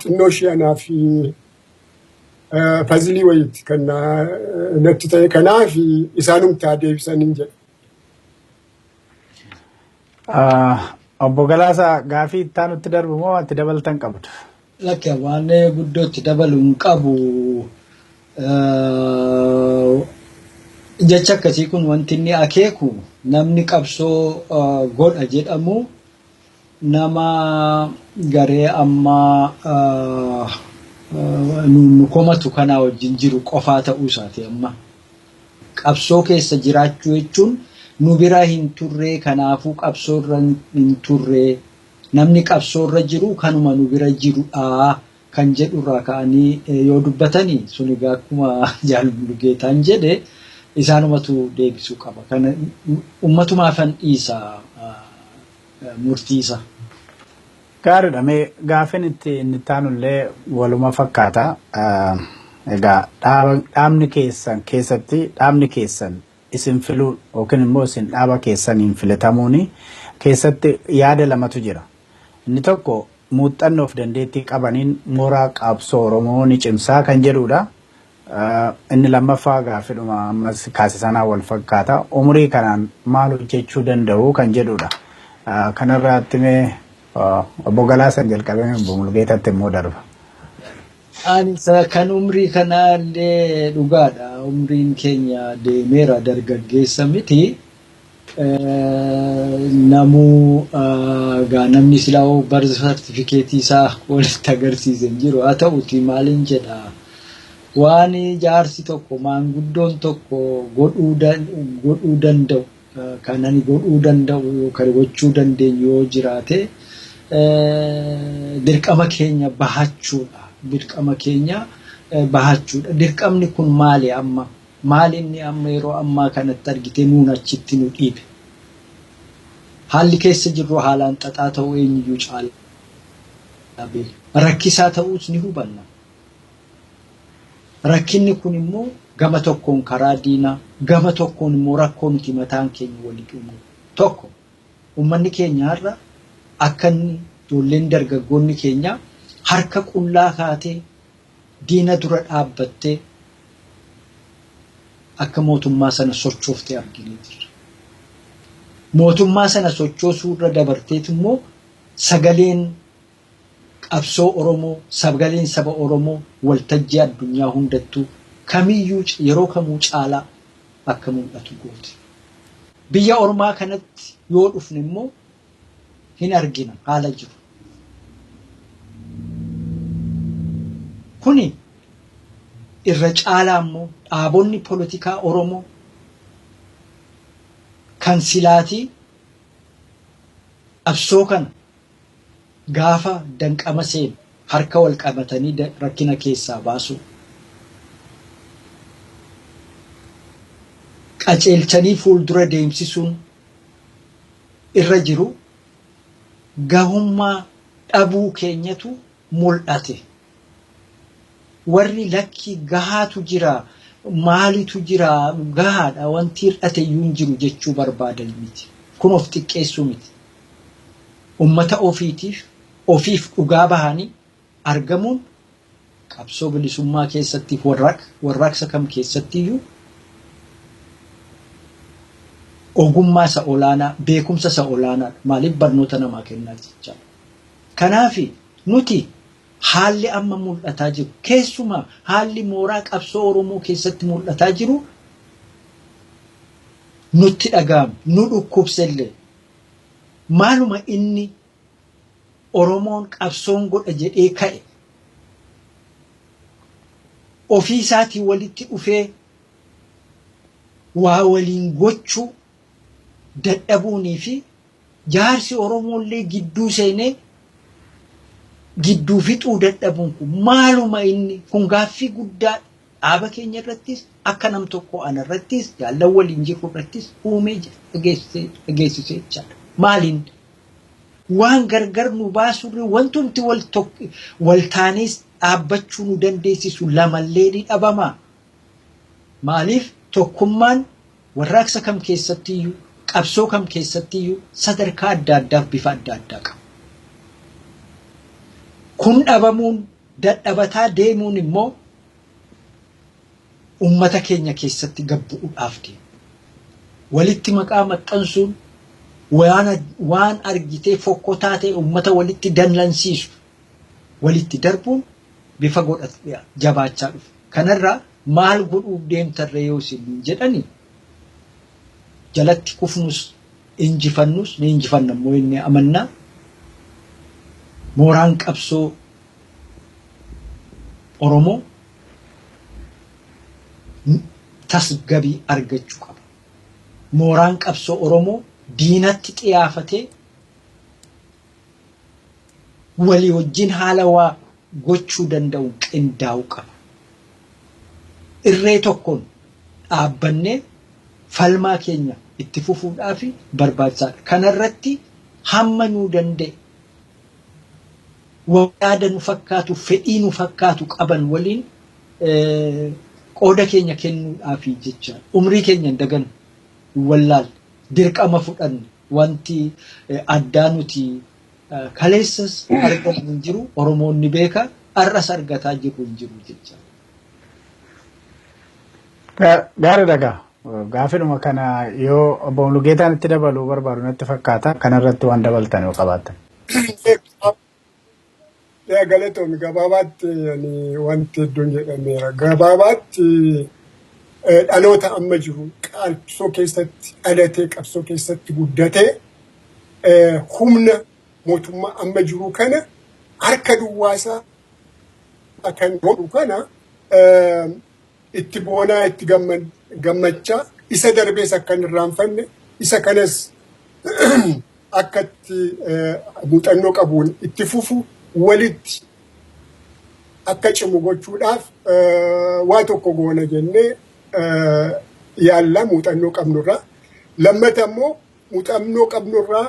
xinnoo ishee anaa fi puzzle wayiiti kan natti ta'e. Kanaaf isaanumti haa deebisaniin jedha. Obbo Galaasaa, gaafii itti aanutti darbu moo itti dabaltan qabdu? Lakki, waan guddootti dabalu hin qabu. Jecha akkasii kun wanti inni akeeku namni qabsoo godha jedhamu nama garee ammaa nu komatu kanaa wajjin jiru qofaa ta'uu isaati amma. Qabsoo keessa jiraachuu jechuun nu bira hin turree, kanaafuu qabsoo irra hin turree, namni qabsoo irra jiru kanuma nu bira jirudha kan jedhurraa ka'anii yoo dubbatanii sun egaa akkuma Jaal Mulugeetaan jedhe isaanumatu deebisuu qaba. Kana ummatumaafan dhiisa murtiisa. Gaariidha. Mee gaafin itti inni taanullee waluma fakkaata. Egaa dhaabni keessan keessatti dhaabni keessan isin filuu yookiin immoo isin dhaaba keessaniin filatamuuni keessatti yaada lamatu jira. Inni tokko muuxannoof dandeettii qabaniin mooraa qabsoo Oromoo ni cimsaa kan jedhudha. Inni lammaffaa gaaffiidhuma ammas kaase sanaa wal fakkaata. Umurii kanaan maal hojjechuu danda'u kan jedhudha. Kanarraatti mee obbo Galaasan jalqabee obbo Mulgeetatti immoo darba. Ani kan umrii kanaa illee dhugaadha. Umriin keenya deemeera, dargaggeessa miti. Namuu gaa namni silaa birth certificate isaa walitti agarsiise hin jiru. Haa ta'uti maaliin jedha, waan jaarsi tokko maanguddoon tokko godhuu danda'u kan ani godhuu danda'u yookaan gochuu dandeenyu yoo jiraate dirqama keenya bahachuudha. Dirqama keenya bahachuudha. Dirqamni kun maali amma? Maali inni amma yeroo ammaa kanatti argitee nuun achitti nu dhiibe? Haalli keessa jirru haalaan xaxaa ta'uu eenyuyyuu caalaa beeka. Rakkisaa ta'uus ni hubanna. Rakkinni kun immoo gama tokkoon karaa diinaa, gama tokkoon immoo rakkoo nuti mataan keenya walii uumnu. Tokko uummanni keenya har'a akka inni ijoolleen dargaggoonni keenya harka qullaa kaatee diina dura dhaabbattee akka mootummaa sana sochooftee arginee jirra. Mootummaa sana sochoosuu irra dabarteet immoo sagaleen qabsoo Oromoo, sagaleen saba Oromoo waltajjii addunyaa hundattuu kamiyyuu yeroo kamuu caalaa akka mul'atu goote. Biyya ormaa kanatti yoo dhufne immoo hin argina haala jiru. Kuni irra caalaa immoo dhaabonni polotikaa Oromoo kan silaatii qabsoo kana gaafa danqama seenu harka wal qabatanii rakkina keessaa baasu. Qajeelchanii fuuldura deemsisuun irra jiru gahummaa dhabuu keenyatu mul'ate. Warri lakki gahaatu jira, maalitu jira, gahaadha wanti hir'ate iyyuu hin jiru jechuu barbaadan miti. Kun of xiqqeessuu miti. Uummata ofiitiif ofiif dhugaa bahanii argamuun qabsoo bilisummaa keessatti warraaqsa kam keessattiyyuu ogummaa isa olaanaa, beekumsa isa olaanaadha. Maaliif barnoota namaa kennaa jechaadha. Kanaaf nuti haalli amma mul'ataa jiru keessumaa haalli mooraa qabsoo Oromoo keessatti mul'ataa jiru nutti dhaga'ame, nu dhukkubsellee. Maaluma inni Oromoon qabsoon godha jedhee ka'e ofii isaatii walitti dhufee waa waliin gochuu dadhabuunii fi jaarsi Oromoollee gidduu seenee gidduu fixuu dadhabuun kun maaluma inni kun gaaffii guddaa dhaaba keenya irrattis akka nam tokko ana irrattis jaallan waliin jiru irrattis uumee dhageessisee jechaadha. Maaliin waan gargar nu baasurri wantumti wal taanees dhaabbachuu nu dandeessisu lamallee ni dhabamaa. Maaliif tokkummaan warraaqsa kam keessattiyyuu qabsoo kam keessattiyyuu sadarkaa adda addaaf bifa adda addaa qaba. Kun dhabamuun dadhabataa deemuun immoo uummata keenya keessatti gabbu'uudhaaf deema. Walitti maqaa maxxansuun waan argitee fokkotaa ta'e uummata walitti dallansiisu walitti darbuun bifa godhatee jabaachaa dhufe. Kanarraa maal godhuuf deemtarree yoo isin jedhani jalatti kufnus injifannus ni injifanna immoo inni amannaa mooraan qabsoo Oromoo tasgabbii argachuu qaba. Mooraan qabsoo Oromoo diinatti xiyaafatee walii wajjin haala waa gochuu danda'u qindaa'uu qaba. Irree tokkoon dhaabbannee falmaa keenya itti fufuudhaaf barbaachisaadha. Kanarratti hamma nuu danda'e yaada nu fakkaatu, fedhii nu fakkaatu qaban waliin qooda keenya kennuudhaaf jecha umrii keenya hin dagannu, hin wallaalle, dirqama fudhanne wanti addaa nuti kaleessas argamu hin jiru, Oromoon ni beeka, har'as argataa jirru hin jiru jecha. Gaarii dhagaa. Gaaffiidhuma kana yoo obbo Mulugeetaan itti dabaluu barbaadu natti fakkaata. Kanarratti waan dabaltan yoo qabaattan. Galatoomi gabaabaatti wanti hedduun jedhameera. Gabaabaatti dhaloota amma jiru qabsoo keessatti dhalatee qabsoo keessatti guddatee humna mootummaa amma jiru kana harka duwwaasaa kan godhu kana itti boonaa itti gammachaa isa darbees akka hin irraanfanne isa kanas akka itti muuxannoo qabuun itti fufu walitti akka cimu gochuudhaaf waa tokko goona jennee yaalla muuxannoo qabnurraa. Lammata immoo muuxannoo qabnurraa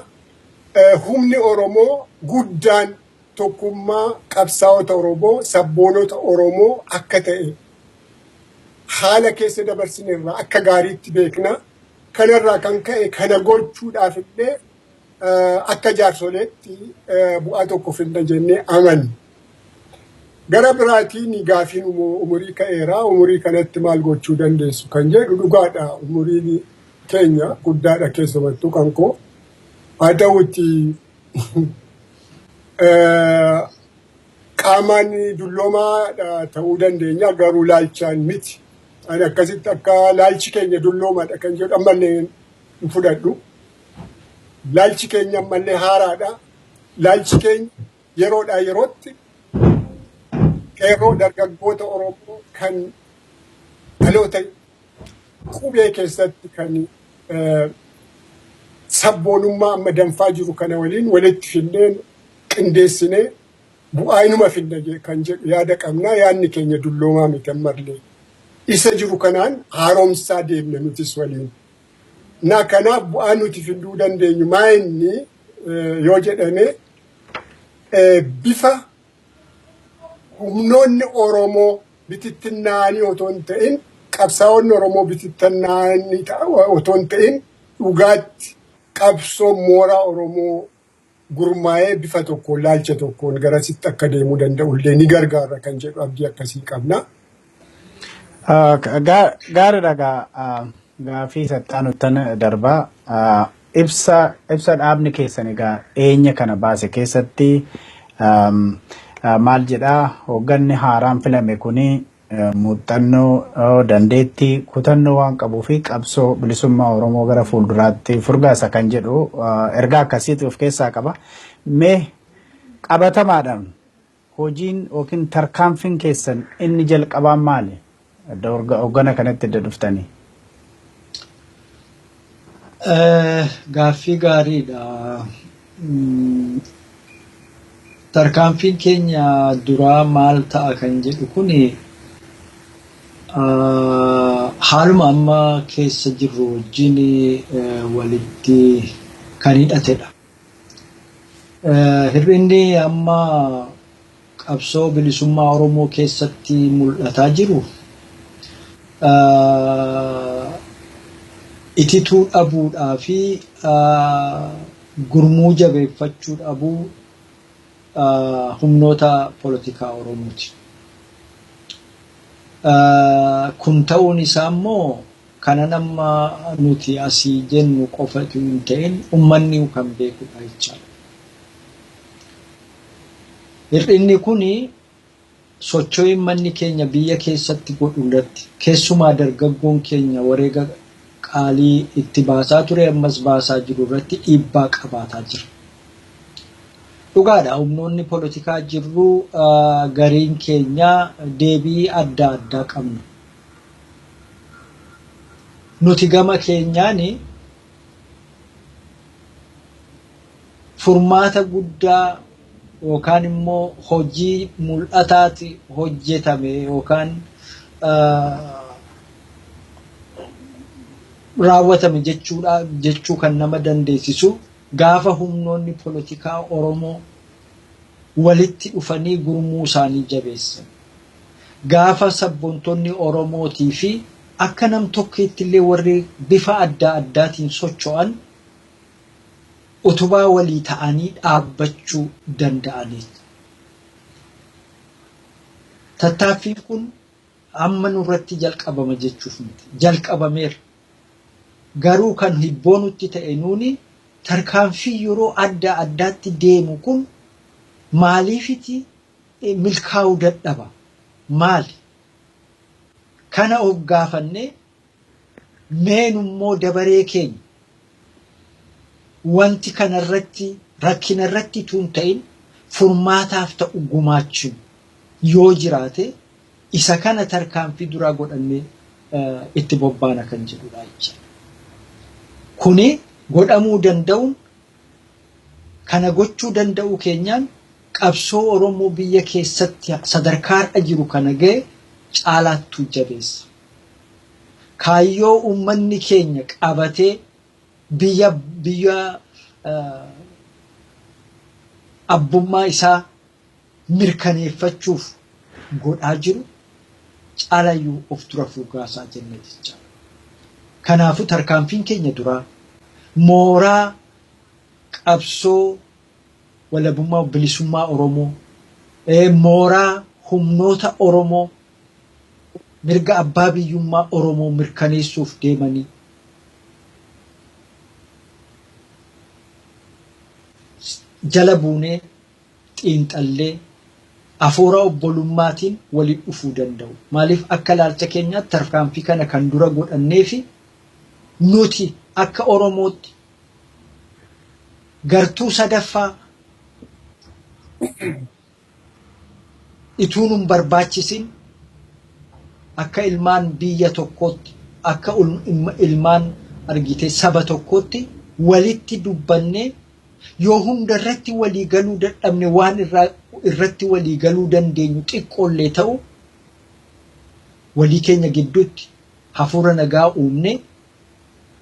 humni Oromoo guddaan tokkummaa qabsaa'ota Oromoo sabboonota Oromoo akka ta'e Haala keessa dabarsine irraa akka gaariitti beekna. Kanarraa kan ka'e kana gochuudhaaf illee akka jaarsoleetti bu'aa tokko finna jennee amanna. Gara biraatiin gaafiin umurii ka'eera. Umurii kanatti maal gochuu dandeessu kan jedhu dhugaadha. Umuriin keenya guddaadha, keessumattuu kan koo. Haa ta'uuti, qaamaan dulloomaa ta'uu dandeenya, garuu laalchaan miti. Ani akkasitti akka laalchi keenya dulloomaadha kan jedhu ammallee hin fudhadhu. Laalchi keenya ammallee haaraadha. Laalchi keenya yeroodhaa yerootti qeerroo dargaggoota Oromoo kan dhaloota qubee keessatti kan sabboonummaa amma danfaa jiru kana waliin walitti finneen qindeessinee bu'aa inuma finna kan jedhu yaada qabna. Yaadni keenya dulloomaa miti ammallee. Isa jiru kanaan haaromsaa deemna nutis waliin. Na kanaaf bu'aa nuti fiduu dandeenyu maa inni yoo jedhame, bifa humnoonni Oromoo bitittinnaa'anii otoo hin ta'in, qabsaa'onni Oromoo bitittinnaa'anii otoo hin ta'in, dhugaatti qabsoo mooraa Oromoo gurmaa'ee bifa tokkoon, laalcha tokkoon garasitti akka deemuu danda'u illee ni gargaara kan jedhu abdii akkasii qabna. Gaariidha gaa, gaafii saxxaanuttan darbaa. Ibsa dhaabni keessan egaa dhiyeenya kana baase keessatti maal jedhaa? Hoogganni haaraan filame kuni muuxannoo, dandeettii, kutannoo waan qabuu fi qabsoo bilisummaa Oromoo gara fuulduraatti furgaasa kan jedhu ergaa akkasiitu of keessaa qaba. Mee qabatamaadhaan hojiin yookiin tarkaanfiin keessan inni jalqabaan maali? Hooggana kanatti edda dhuftanii. Gaaffii gaariidha. Tarkaanfiin keenya duraa maal ta'a kan jedhu kuni haaluma amma keessa jirru wajjin walitti kan hidhatedha. Hir'inni amma qabsoo bilisummaa Oromoo keessatti mul'ataa jiru itituu dhabuudhaa fi gurmuu jabeeffachuu dhabuu humnoota polotikaa Oromooti. Kun ta'uun isaa immoo kana nama nuti asii jennu qofatu hin ta'in, uummanni kan beekudha jechaadha. Hir'inni kuni socho'iin manni keenya biyya keessatti godhu irratti, keessumaa dargaggoon keenya wareega qaalii itti baasaa ture, ammas baasaa jiru irratti dhiibbaa qabaataa jira. Dhugaadha, humnoonni polotikaa jirru gariin keenya deebii adda addaa qabna. Nuti gama keenyaan furmaata guddaa yookaan immoo hojii mul'ataati hojjetame yookaan raawwatame jechuudha jechuu kan nama dandeessisu gaafa humnoonni polotikaa Oromoo walitti dhufanii gurmuu isaanii jabeessan. Gaafa sabboontonni Oromootii fi akka nam tokkeetti illee warri bifa adda addaatiin socho'an utubaa walii ta'anii dhaabbachuu danda'aniit. Tattaaffiin kun amma nurratti jalqabama jechuuf miti. Jalqabameera. Garuu kan hibboo nutti ta'e nuuni tarkaanfii yeroo adda addaatti deemu kun maaliifiti milkaa'uu dadhaba? Maali? Kana of gaafannee meenummoo dabaree keenya wanti kanarratti rakkinarratti tun ta'in furmaataaf ta'u gumaachinu yoo jiraate, isa kana tarkaanfii duraa godhannee itti bobbaana kan jedhudha jechuudha. Kuni godhamuu danda'uun, kana gochuu danda'uu keenyaan, qabsoo Oromoo biyya keessatti sadarkaa har'a jiru kana ga'e caalaattuu jabeessa. Kaayyoo uummanni keenya qabatee biyya abbummaa isaa mirkaneeffachuuf godhaa jiru Caalayyuu of dura furgaasaa jenne jecha. Kanaafuu tarkaanfiin keenya duraa mooraa qabsoo walabummaa bilisummaa Oromoo, mooraa humnoota Oromoo mirga abbaa biyyummaa Oromoo mirkaneessuuf deemanii jala buunee xiinxallee hafuura obbolummaatiin waliin dhufuu danda'u. Maaliif akka ilaalcha keenyaatti tarkaanfii kana kan dura godhannee fi nuti akka Oromootti gartuu sadaffaa ituu nun barbaachisin akka ilmaan biyya tokkootti, akka ilmaan argitee saba tokkootti walitti dubbannee, yoo hunda irratti walii galuu dadhabne waan irratti walii galuu dandeenyu xiqqoollee ta'u walii keenya gidduutti hafuura nagaa uumne,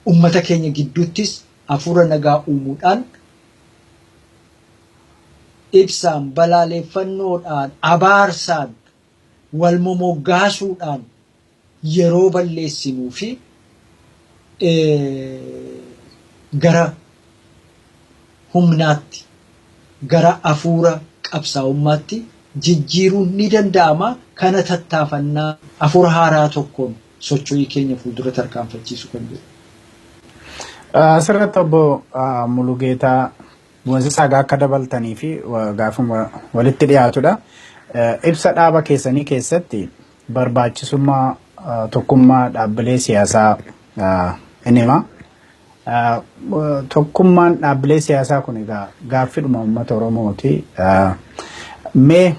ummata keenya gidduuttis hafuura nagaa uumuudhaan ibsaan, balaaleffannoodhaan, abaarsaan, wal momoggaasuudhaan yeroo balleessinuu fi gara humnaatti, gara hafuura qabsaa'ummaatti jijjiiruun ni danda'ama. Kana tattaafannaa hafuura haaraa tokkoon socho'ii keenya fuuldura tarkaanfachiisu kan jedhu. Asirratti obbo Mulugeetaa Boonsisaa akka dabaltanii fi gaafuma walitti dhiyaatudha. Ibsa dhaaba keessanii keessatti barbaachisummaa tokkummaa dhaabbilee siyaasaa inni hima. Tokkummaan dhaabbilee siyaasaa kun egaa gaaffidhuma uummata Oromooti. Mee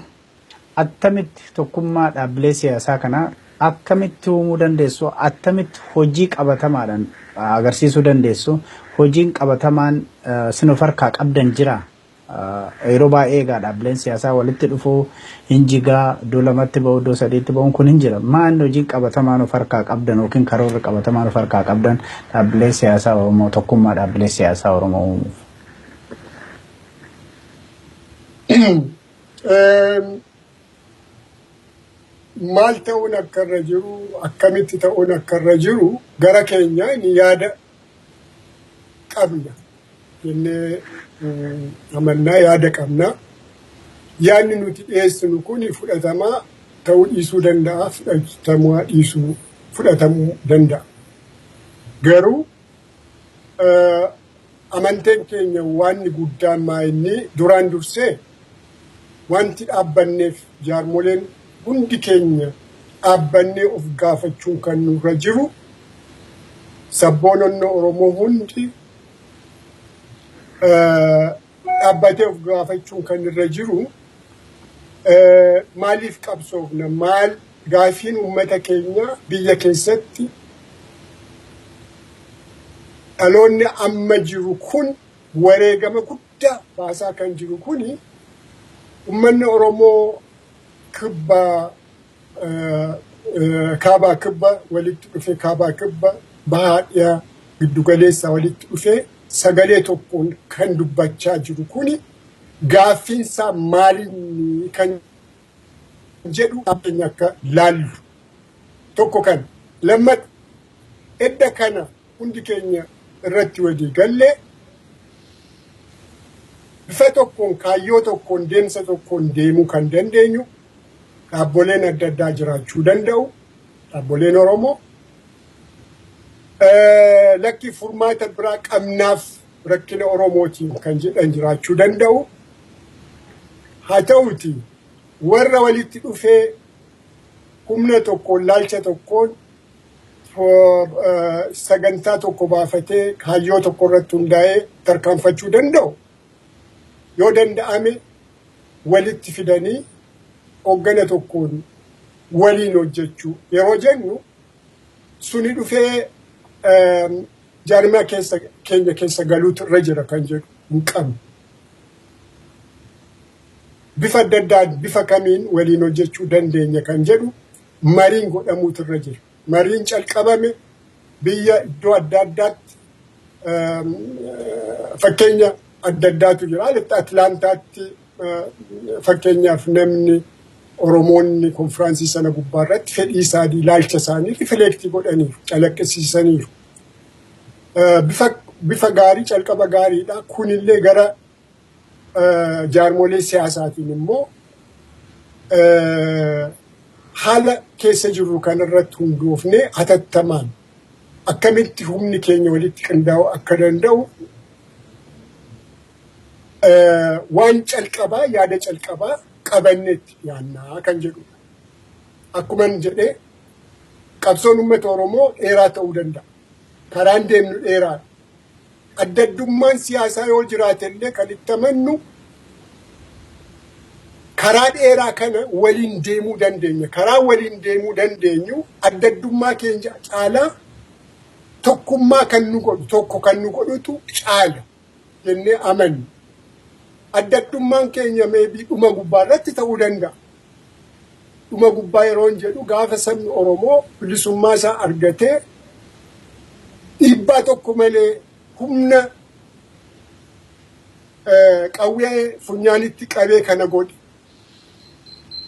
attamitti tokkummaa dhaabbilee siyaasaa kana akkamitti uumuu dandeessu? Attamitti hojii qabatamaadhaan agarsiisuu dandeessu? Hojiin qabatamaan sin of harkaa qabdan jira? Yeroo baay'ee egaa dhaabbileen siyaasaa walitti dhufuu hin jigaa, iddoo lamatti ba'u, iddoo sadiitti ba'uun kun hin jira. Maal hojiin qabatamaan of harkaa qabdan yookiin karoorri qabatamaan of harkaa qabdan dhaabbilee siyaasaa Oromoo, tokkummaa dhaabbilee siyaasaa Oromoo uumuuf? Maal ta'uun akka irra jiru, akkamitti ta'uun akka irra jiru gara keenya ni yaada qabna jennee amannaa, yaada qabna. Yaadni nuti dhiyeessinu kun fudhatamaa ta'uu dhiisuu danda'a, fudhatamuu dhiisuu fudhatamuu danda'a. Garuu amanteen keenya waan guddaan maa inni duraan dursee wanti dhaabbanneef jaarmoleen hundi keenya dhaabbannee of gaafachuun kan nurra jiru, sabboononni Oromoo hundi dhaabbatee of gaafachuun kan irra jiru, maaliif qabsoofna? Maal gaafiin uummata keenya biyya keessatti dhaloonni amma jiru kun wareegama guddaa baasaa kan jiru kuni, uummanni Oromoo kibba kaabaa kibba walitti dhufe, kaabaa kibba, bahaa dhiyaa, giddugaleessaa walitti dhufee sagalee tokkoon kan dubbachaa jiru kuni gaaffiinsaa maalinni kan jedhu keenya akka laallu tokko. Kan lammata, edda kana hundi keenya irratti walii gallee bifa tokkoon, kaayyoo tokkoon, deemsa tokkoon deemuu kan dandeenyu, dhaabboleen adda addaa jiraachuu danda'u, dhaabboleen Oromoo. Lakki, furmaata biraa qabnaaf rakkina Oromootiin kan jedhan jiraachuu danda'u. Haa ta'uti, warra walitti dhufee humna tokkoon, laalcha tokkoon, sagantaa tokko baafatee kaayyoo tokko irratti hundaa'ee tarkaanfachuu danda'u, yoo danda'ame walitti fidanii hoggana tokkoon waliin hojjechuu yeroo jennu, suni dhufee jaarmiyaa keessa keenya keessa galuutu irra jira kan jedhu hin qabnu. Bifa adda addaan, bifa kamiin waliin hojjechuu dandeenya kan jedhu mariin godhamuutu irra jira. Mariin calqabame biyya iddoo adda addaatti fakkeenya adda addaatu jira. Atlaantaatti fakkeenyaaf namni Oromoonni konfiraansii sana gubbaa irratti fedhii isaanii, ilaalcha isaanii rifleektii godhaniiru, calaqqisiisaniiru. Bifa gaarii, calqaba gaariidha. Kunillee gara jaarmolee siyaasaatiin immoo haala keessa jirru kanarratti hundoofnee hatattamaan akkamitti humni keenya walitti qindaa'uu akka danda'u waan calqabaa, yaada calqabaa qabanneetti dhiyaannaa kan jedhudha. Akkuma jedhee, qabsoon uummata Oromoo dheeraa ta'uu danda'a. Karaan deemnu dheeraadha. Adda addummaan siyaasaa yoo jiraate illee, kan itti amannu karaa dheeraa kana waliin deemuu dandeenya. Karaa waliin deemuu dandeenyu adda addummaa keenya caalaa tokkummaa kan nu godhu, tokko kan nu godhutu caala jennee amanna. Adda addummaan keenya maybe dhuma gubbaa irratti ta'uu danda'a. Dhuma gubbaa yeroo jedhu, gaafa sabni Oromoo bilisummaa isaa argatee dhiibbaa tokko malee humna qawwee funyaanitti qabee kana godhe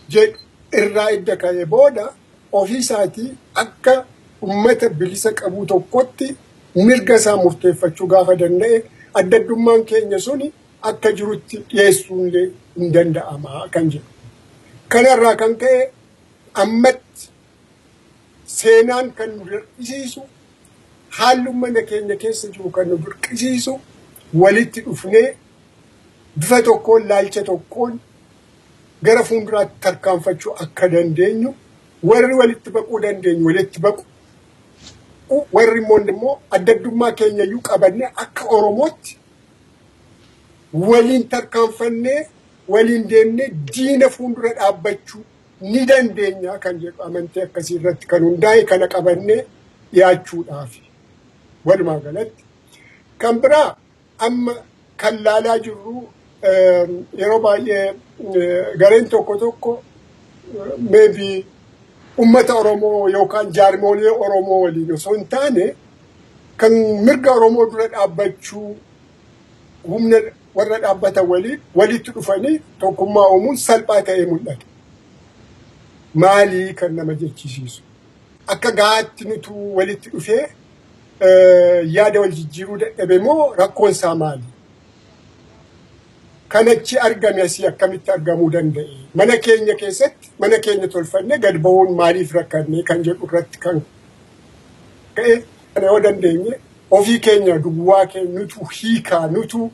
jedhu irraa idda ka'ee booda, ofii isaatii akka ummata bilisa qabu tokkotti mirga isaa murteeffachuu gaafa danda'e, adda addummaan keenya suni akka jirutti dhiyeessuun hin danda'ama kan jedhu. Kanarraa kan ka'e ammatti seenaan kan nu dirqisiisu, haalli mana keenya keessa jiru kan nu dirqisiisu, walitti dhufnee bifa tokkoon, laalcha tokkoon gara fuulduraatti tarkaanfachuu akka dandeenyu, warri walitti baquu dandeenyu walitti baqu, warri immoo adda addummaa keenya iyyuu qabannee akka Oromootti waliin tarkaanfannee, waliin deemnee diina fuuldura dhaabbachuu ni dandeenya kan jedhu, amantii akkasii irratti kan hundaa'e kana qabannee dhiyaachuudhaaf walumaa galatti. Kan biraa, amma kan laalaa jirru, yeroo baay'ee gareen tokko tokko maybe ummata Oromoo yookaan jaarmolee Oromoo waliin osoo hin taane, kan mirga Oromoo dura dhaabbachuu humna warra dhaabbatan waliin walitti dhufanii tokkummaa uumuun salphaa ta'ee mul'ata. Maalii kan nama jechisiisu? Akka gahaatti nutu walitti dhufee yaada wal jijjiiruu dadhabe moo rakkoon isaa maali? Kanachi argame asii akkamitti argamuu danda'e? Mana keenya keessatti mana keenya tolfannee gad bahuun maaliif rakkanne kan jedhu irratti kan ka'e, kana yoo dandeenye ofii keenya duwwaa keenya nutu hiikaa, nutu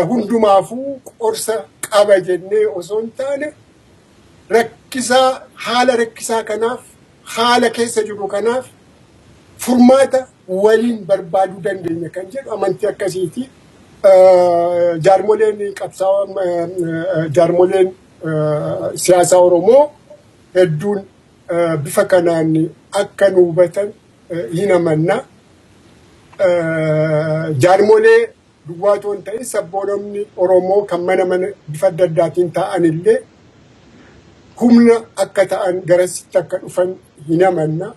hundumaafuu qorsa qaba jennee osoo hin taane, rakkisaa, haala rakkisaa kanaaf, haala keessa jiru kanaaf furmaata waliin barbaaduu dandeenya kan jedhu amantii akkasiiti. Jaarmoleen qabsaa'aa, jaarmoleen siyaasaa Oromoo hedduun bifa kanaan akka nu hubatan hin amanna. Jaarmolee duwwaa otoo hin ta'in, sabboononni Oromoo kan mana mana bifa adda addaatiin ta'an illee humna akka ta'an, garasitti akka dhufan hin amanna.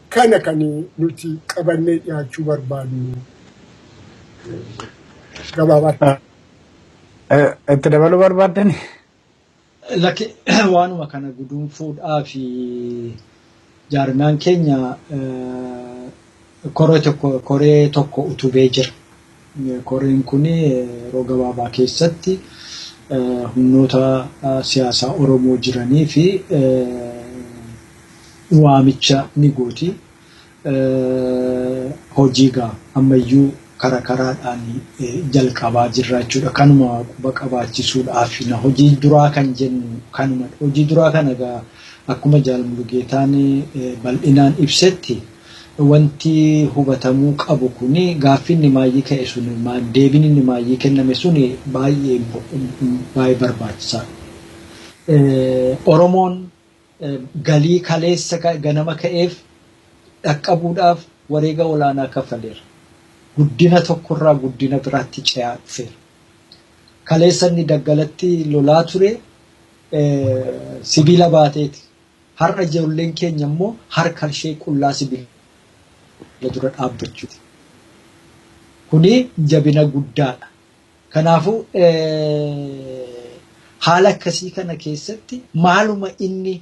Kana kan nuti qabannee dhiyaachuu barbaadnu. Gabaabaatti. Itti dabaluu barbaaddani? Lakki, waanuma kana guduunfuudhaa fi jaarmiyaan keenya koree tokko utubee jira. Koreen kun yeroo gabaabaa keessatti humnoota siyaasaa Oromoo jiranii fi waamicha ni gooti. Hojii gaa ammayyuu kara karaadhaan jalqabaa jirra jechuudha. Kanuma quba qabaachisuudhaaf hojii duraa kan jennu kanuma. Hojii duraa kana gaa akkuma Jaal Mulugeetaan bal'inaan ibsetti, wanti hubatamuu qabu kuni gaaffiin inni maayyii ka'e sun, deebiin inni maayyii kenname sun baay'ee baay'ee barbaachisaadha. Oromoon galii kaleessa ganama ka'eef dhaqqabuudhaaf wareega olaanaa kaffaleera. Guddina tokkorraa guddina biraatti ce'aa dhufeera. Kaleessa inni daggalatti lolaa ture sibiila baateeti. Har'a ijoolleen keenya immoo harka ishee qullaa sibiila dura dhaabbachuuti. Kuni jabina guddaadha. Kanaafuu, Haala akkasii kana keessatti maaluma inni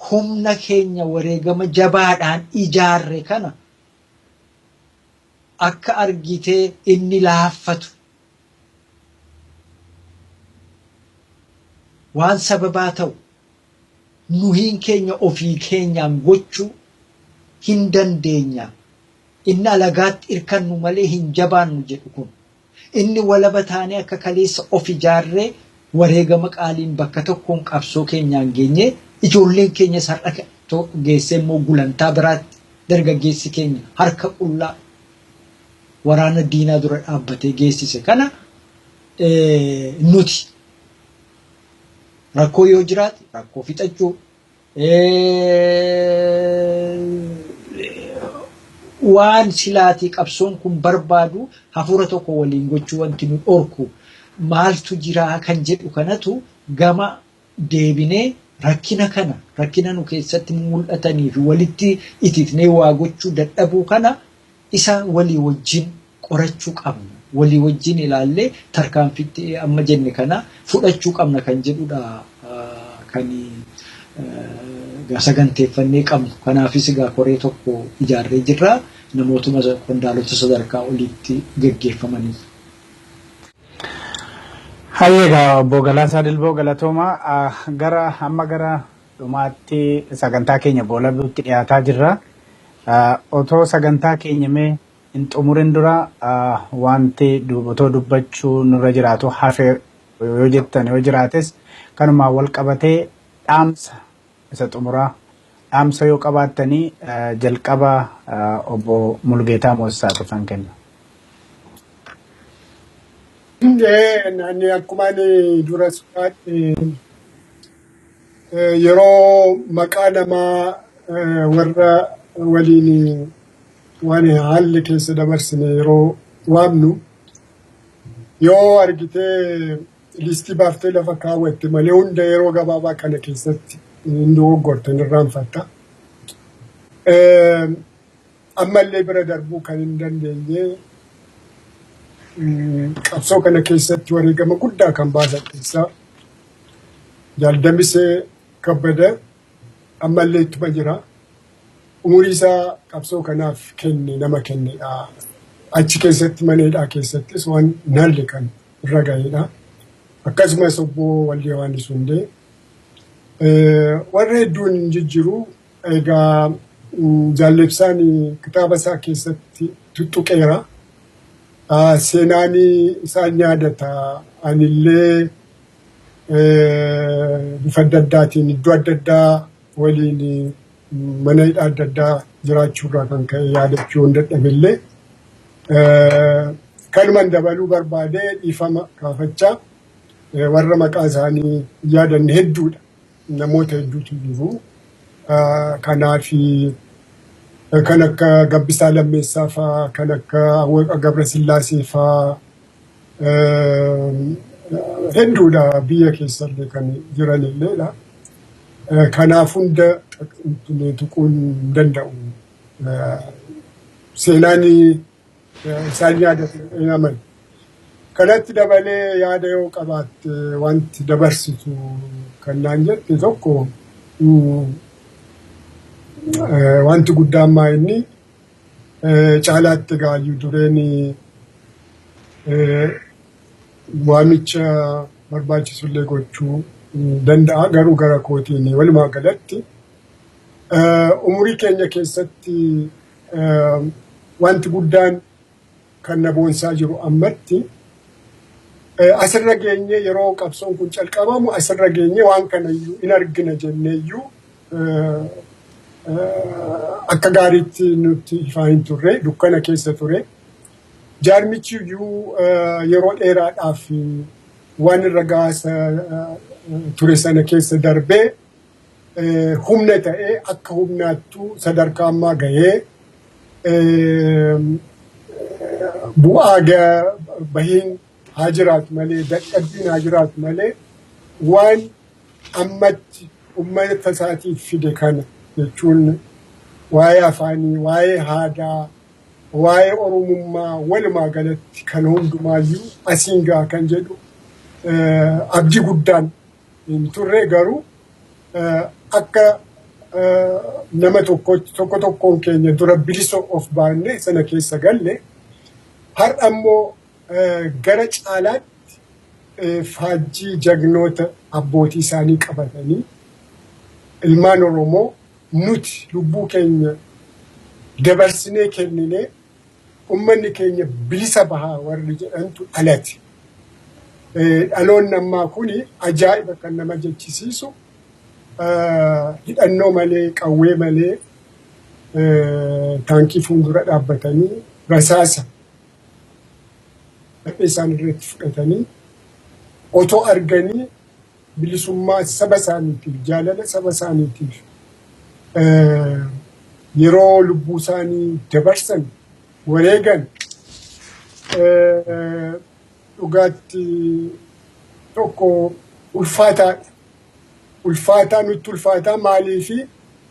humna keenya wareegama jabaadhaan ijaarre kana akka argitee inni laaffatu waan sababaa ta'u nuhiin keenya ofii keenyaan gochuu hin dandeenya. Inni alagaatti irkannu malee hin jabaannu jedhu kun. Inni walaba taanee akka kaleessa of ijaarree wareegama qaaliin bakka tokkoon qabsoo keenyaan geenyee ijoolleen keenyas har'a geessee immoo gulantaa biraatti dargaggeessi keenya harka qullaa waraana diinaa dura dhaabbatee geessise kana nuti rakkoo yoo jiraate rakkoo fixachuu waan silaatii qabsoon kun barbaadu hafuura tokko waliin gochuu wanti nu dhorku maaltu jiraa kan jedhu kanatu gama deebinee rakkina kana rakkina nu keessatti mul'atanii fi walitti ititnee waa gochuu dadhabuu kana isa walii wajjin qorachuu qabna. Walii wajjin ilaallee tarkaanfitti amma jenne kana fudhachuu qabna kan jedhudha kan saganteeffannee qabnu. Kanaafis egaa koree tokko ijaarree jirra. Namootuma qondaalota sadarkaa oliitti gaggeeffamaniif. Hayyee egaa obbo Galaasaa Dilboo galatooma gara amma gara dhumaatti sagantaa keenya boolabuutti dhiyaataa jirra. Otoo sagantaa keenya mee hin xumurin dura wanti otoo dubbachuu nurra jiraatu hafe yoo jettan yoo jiraates kanumaan wal qabatee dhaamsa isa xumuraa dhaamsa yoo qabaattanii jalqaba obbo Mulgeetaa Moosisaatu kan kenna. Ani akkuma ani dura sodaadhe yeroo maqaa namaa warra waliin waan haalli keessa dabarsine yeroo waamnu yoo argitee liistii baaftee lafa kaawwatte malee hunda yeroo gabaabaa kana keessatti hin dogoggortan irraanfatta. Ammallee bira darbuu kan hin dandeenye qabsoo kana keessatti wareegama guddaa kan baasan keessaa Jaal Damisee Kabbada ammallee ittuma jira. Umurii isaa qabsoo kanaaf kenne nama kennedha. Achi keessatti mana hidhaa keessattis waan hin halle kan irra ga'edha. Akkasumas obbo Waldee Yohaannis Hundee warra hedduun hin jijjiru. Egaa Jaal Ibsaan kitaaba isaa keessatti tuttuqeera. Seenaan isaan yaadata. Anillee bifa adda addaatiin iddoo adda addaa waliin mana hidhaa adda addaa jiraachuurraa kan ka'e yaadachuu hin dadhabillee kanuman dabaluu barbaadee dhiifama gaafachaa warra maqaa isaanii yaadanne hedduudha. Namoota hedduutu jiru. Kanaaf kan akka Gabbisaa Lammeessaa fa'aa, kan akka Awwaqa Gabrasillaasee fa'aa hedduudha biyya keessallee kan jiranilleedha. Kanaaf hunda tuquun hin danda'u. Seenaan isaan yaadatu hin amanu. Kanatti dabalee yaada yoo qabaatte wanti dabarsitu kan naan jette tokko wanti guddaan maa inni caalaatti gaayyuu dureen waamicha barbaachisullee gochuu danda'a garuu gara kootiin walumaa galatti umurii keenya keessatti wanti guddaan kan na boonsaa jiru ammatti asirra geenye yeroo qabsoon kun calqabamu asirra geenye waan kanayyuu in argina jenneeyyuu akka gaariitti nutti ifaa hin turre dukkana keessa ture. Jaarmichi iyyuu yeroo dheeraadhaaf waan irra gaasa ture sana keessa darbee humna ta'ee akka humnaattuu sadarkaa ammaa gahee bu'aa bahiin haa jiraatu malee dadhabbiin haa jiraatu malee waan ammatti uummata isaatiif fide kana jechuun waa'ee afaanii, waa'ee aadaa, waa'ee oromummaa walumaa galatti kan hundumaayyuu asiin gaha kan jedhu Abdii guddaan hin turre, garuu akka nama tokkotti tokko tokkoon keenya dura bilisa of baanne sana keessa galle. Har'a immoo gara caalaatti faajjii jagnoota abbootii isaanii qabatanii ilmaan Oromoo nuti lubbuu keenya dabarsinee kenninee ummanni keenya bilisa bahaa warri jedhantu dhalate. Dhaloonni ammaa kuni ajaa'iba kan nama jechisiisu, hidhannoo malee, qawwee malee, taankii fuuldura dhaabbatanii, rasaasa isaan irratti fudhatanii otoo arganii bilisummaa saba isaaniitiif, jaalala saba isaaniitiif yeroo lubbuu isaanii dabarsan, wareegan, dhugaatti tokko ulfaataadha. Ulfaataa nutti ulfaataa maaliifi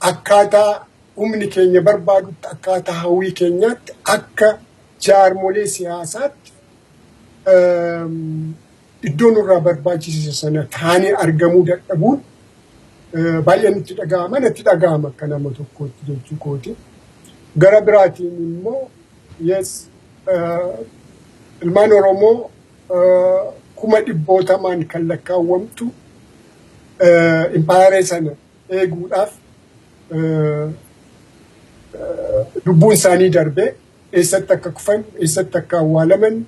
akkaataa humni keenya barbaadutti, akkaataa hawwii keenyaatti, akka jaarmolee siyaasaatti iddoo nurraa barbaachise sana taanee argamuu dadhabuun baay'ee nutti dhaga'ama, natti dhaga'ama akka nama tokkootti jechuu kooti. Gara biraatiin immoo, yes, ilmaan Oromoo kuma dhibbootamaan kan lakkaawwamtu impaayeree sana eeguudhaaf lubbuun isaanii darbee eessatti akka kufan, eessatti akka awwaalaman,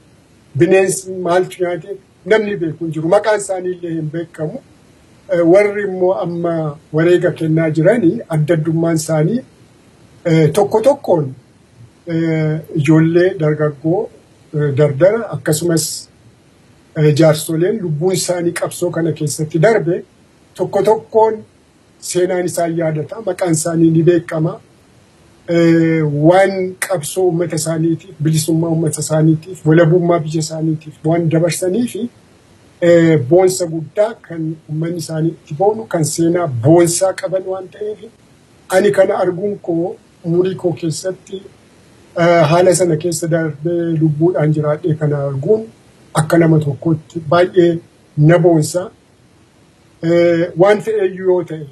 bineensi maaltu nyaate namni beeku hin jiru. Maqaan isaanii illee hin beekamu. Warri immoo amma wareega kennaa jiranii adda addummaan isaanii tokko tokkoon ijoollee dargaggoo, dardara, akkasumas jaarsoleen lubbuun isaanii qabsoo kana keessatti darbe tokko tokkoon seenaan isaan yaadata, maqaan isaanii ni beekama. Waan qabsoo uummata isaaniitiif, bilisummaa uummata isaaniitiif, walabummaa biyya isaaniitiif waan dabarsanii fi boonsa guddaa kan uummanni isaanii itti boonu, kan seenaa boonsaa qaban waan ta'eef, ani kana arguun koo, umurii koo keessatti haala sana keessa darbee lubbuudhaan jiraadhee kana arguun akka nama tokkootti baay'ee na boonsa. Waan fe'eeyyuu yoo ta'e,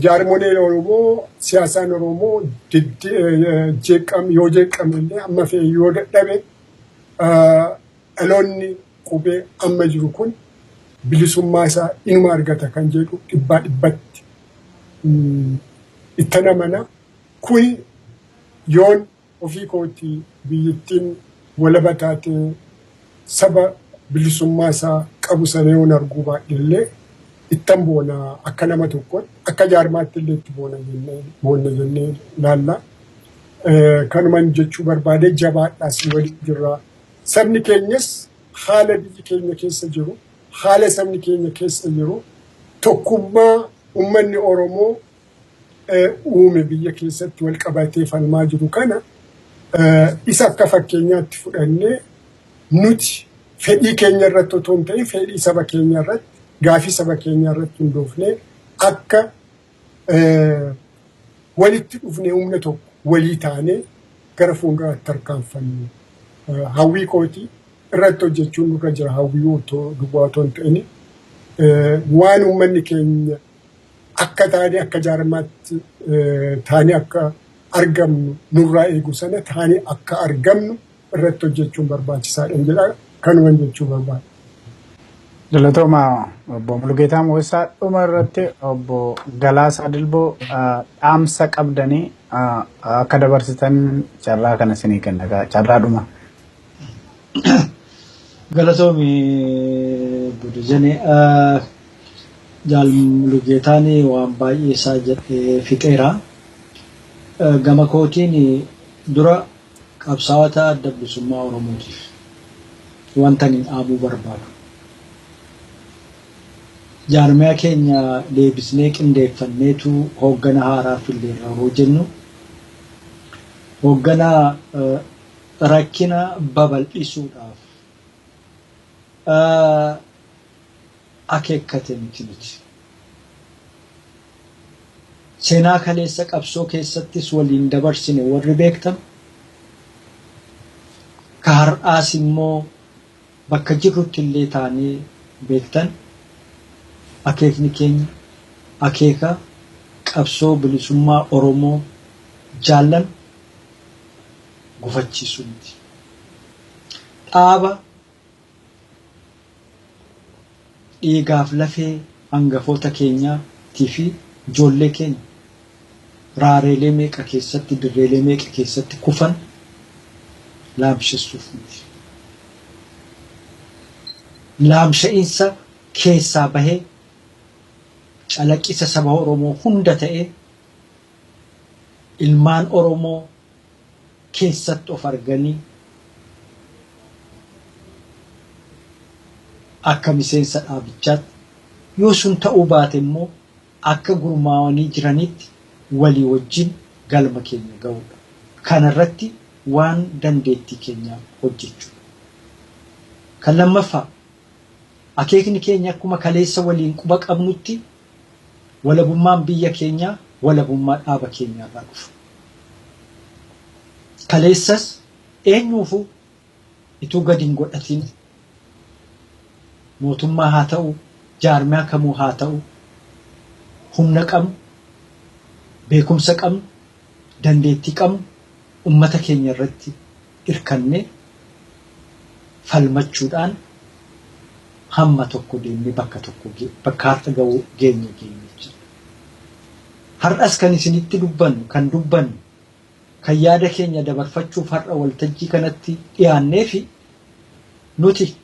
jaarmoleen Oromoo, siyaasaan Oromoo jeeqam yoo jeeqame illee, amma fe'e yoo dadhabe, dhaloonni qubee amma jiru kun bilisummaa isaa inuma argata kan jedhu dhibbaa dhibbatti itti amana. Kuni yoon ofii kootii biyyittiin walaba taatee saba bilisummaa isaa qabu sana yoon arguu baadhe illee ittan boona akka nama tokkotti, akka jaarmaatti illee itti boonna jennee laalla. Kanuman jechuu barbaade. Jabaadhaas, waliin jirra. Sabni keenyas haala biyyi keenya keessa jiru, haala sabni keenya keessa jiru, tokkummaa uummanni Oromoo uume biyya keessatti wal qabatee falmaa jiru kana isa akka fakkeenyaatti fudhannee nuti fedhii keenya irratti otoo hin ta'in fedhii saba keenya irratti, gaafii saba keenya irratti hundoofnee akka walitti dhufnee humna tokko walii taanee gara fuulduraatti tarkaanfannu hawwii kootii. Irratti hojjechuun nurra jira. Hawwii otoo duwwaa otoo hin ta'in, waan uummanni keenya akka taanee, akka jaarmaatti taanee akka argamnu nurraa eegu sana taanee akka argamnu irratti hojjechuun barbaachisaadha jedha. Kanuman jechuu barbaada. Galatooma, obbo Mulugeetaa Mo'isaa. Dhuma irratti obbo Galaasaa Dilboo dhaamsa qabdanii akka dabarsitan carraa kana isinii kenna, carraa dhuma. Galatoomi, Budujane. Jaal Mulugeetaan waan baay'ee isaa jedhee fixeera. Gama kootiin dura qabsaa'ota adda bilisummaa Oromootiif wanta ani dhaamuu barbaadu. Jaarmiyaa keenya deebisnee qindeeffanneetu hooggana haaraa filleerra yeroo jennu, hooggana rakkina babal'isuudhaaf akeekkate miti nuti. Seenaa kaleessa qabsoo keessattis waliin dabarsine warri beektan, ka har'aas immoo Bakka jirrutti illee taanee beektan akeekni keenya akeeka qabsoo bilisummaa Oromoo jaallan gufachiisuu miti. Dhaaba dhiigaaf lafee hangafoota keenyaatii fi ijoollee keenya raareelee meeqa keessatti dirreelee meeqa keessatti kufan laamshessuuf miti. Laamsha'iinsa keessaa bahee calaqqisa saba Oromoo hunda ta'ee ilmaan Oromoo keessatti of arganii akka miseensa dhaabichaatti yoo sun ta'uu baate immoo akka gurmaa'anii jiranitti walii wajjin galma keenya ga'uudha. Kanarratti waan dandeettii keenyaa hojjechuudha. Kan lammaffaa akeekni keenya akkuma kaleessa waliin quba qabnutti walabummaan biyya keenyaa walabummaa dhaaba keenyaarraa dhufa. Kaleessas eenyuufuu ituu gadi hin godhatin mootummaa haa ta'u, jaarmiyaa kamuu haa ta'u, humna qabnu, beekumsa qabnu, dandeettii qabnu ummata keenya irratti irkannee falmachuudhaan hamma tokko deemnee bakka tokko bakka har'a ga'uu geenye geenye jechuudha. Har'as kan isinitti dubbannu kan dubbannu kan yaada keenya dabarfachuuf har'a waltajjii kanatti dhiyaannee fi nuti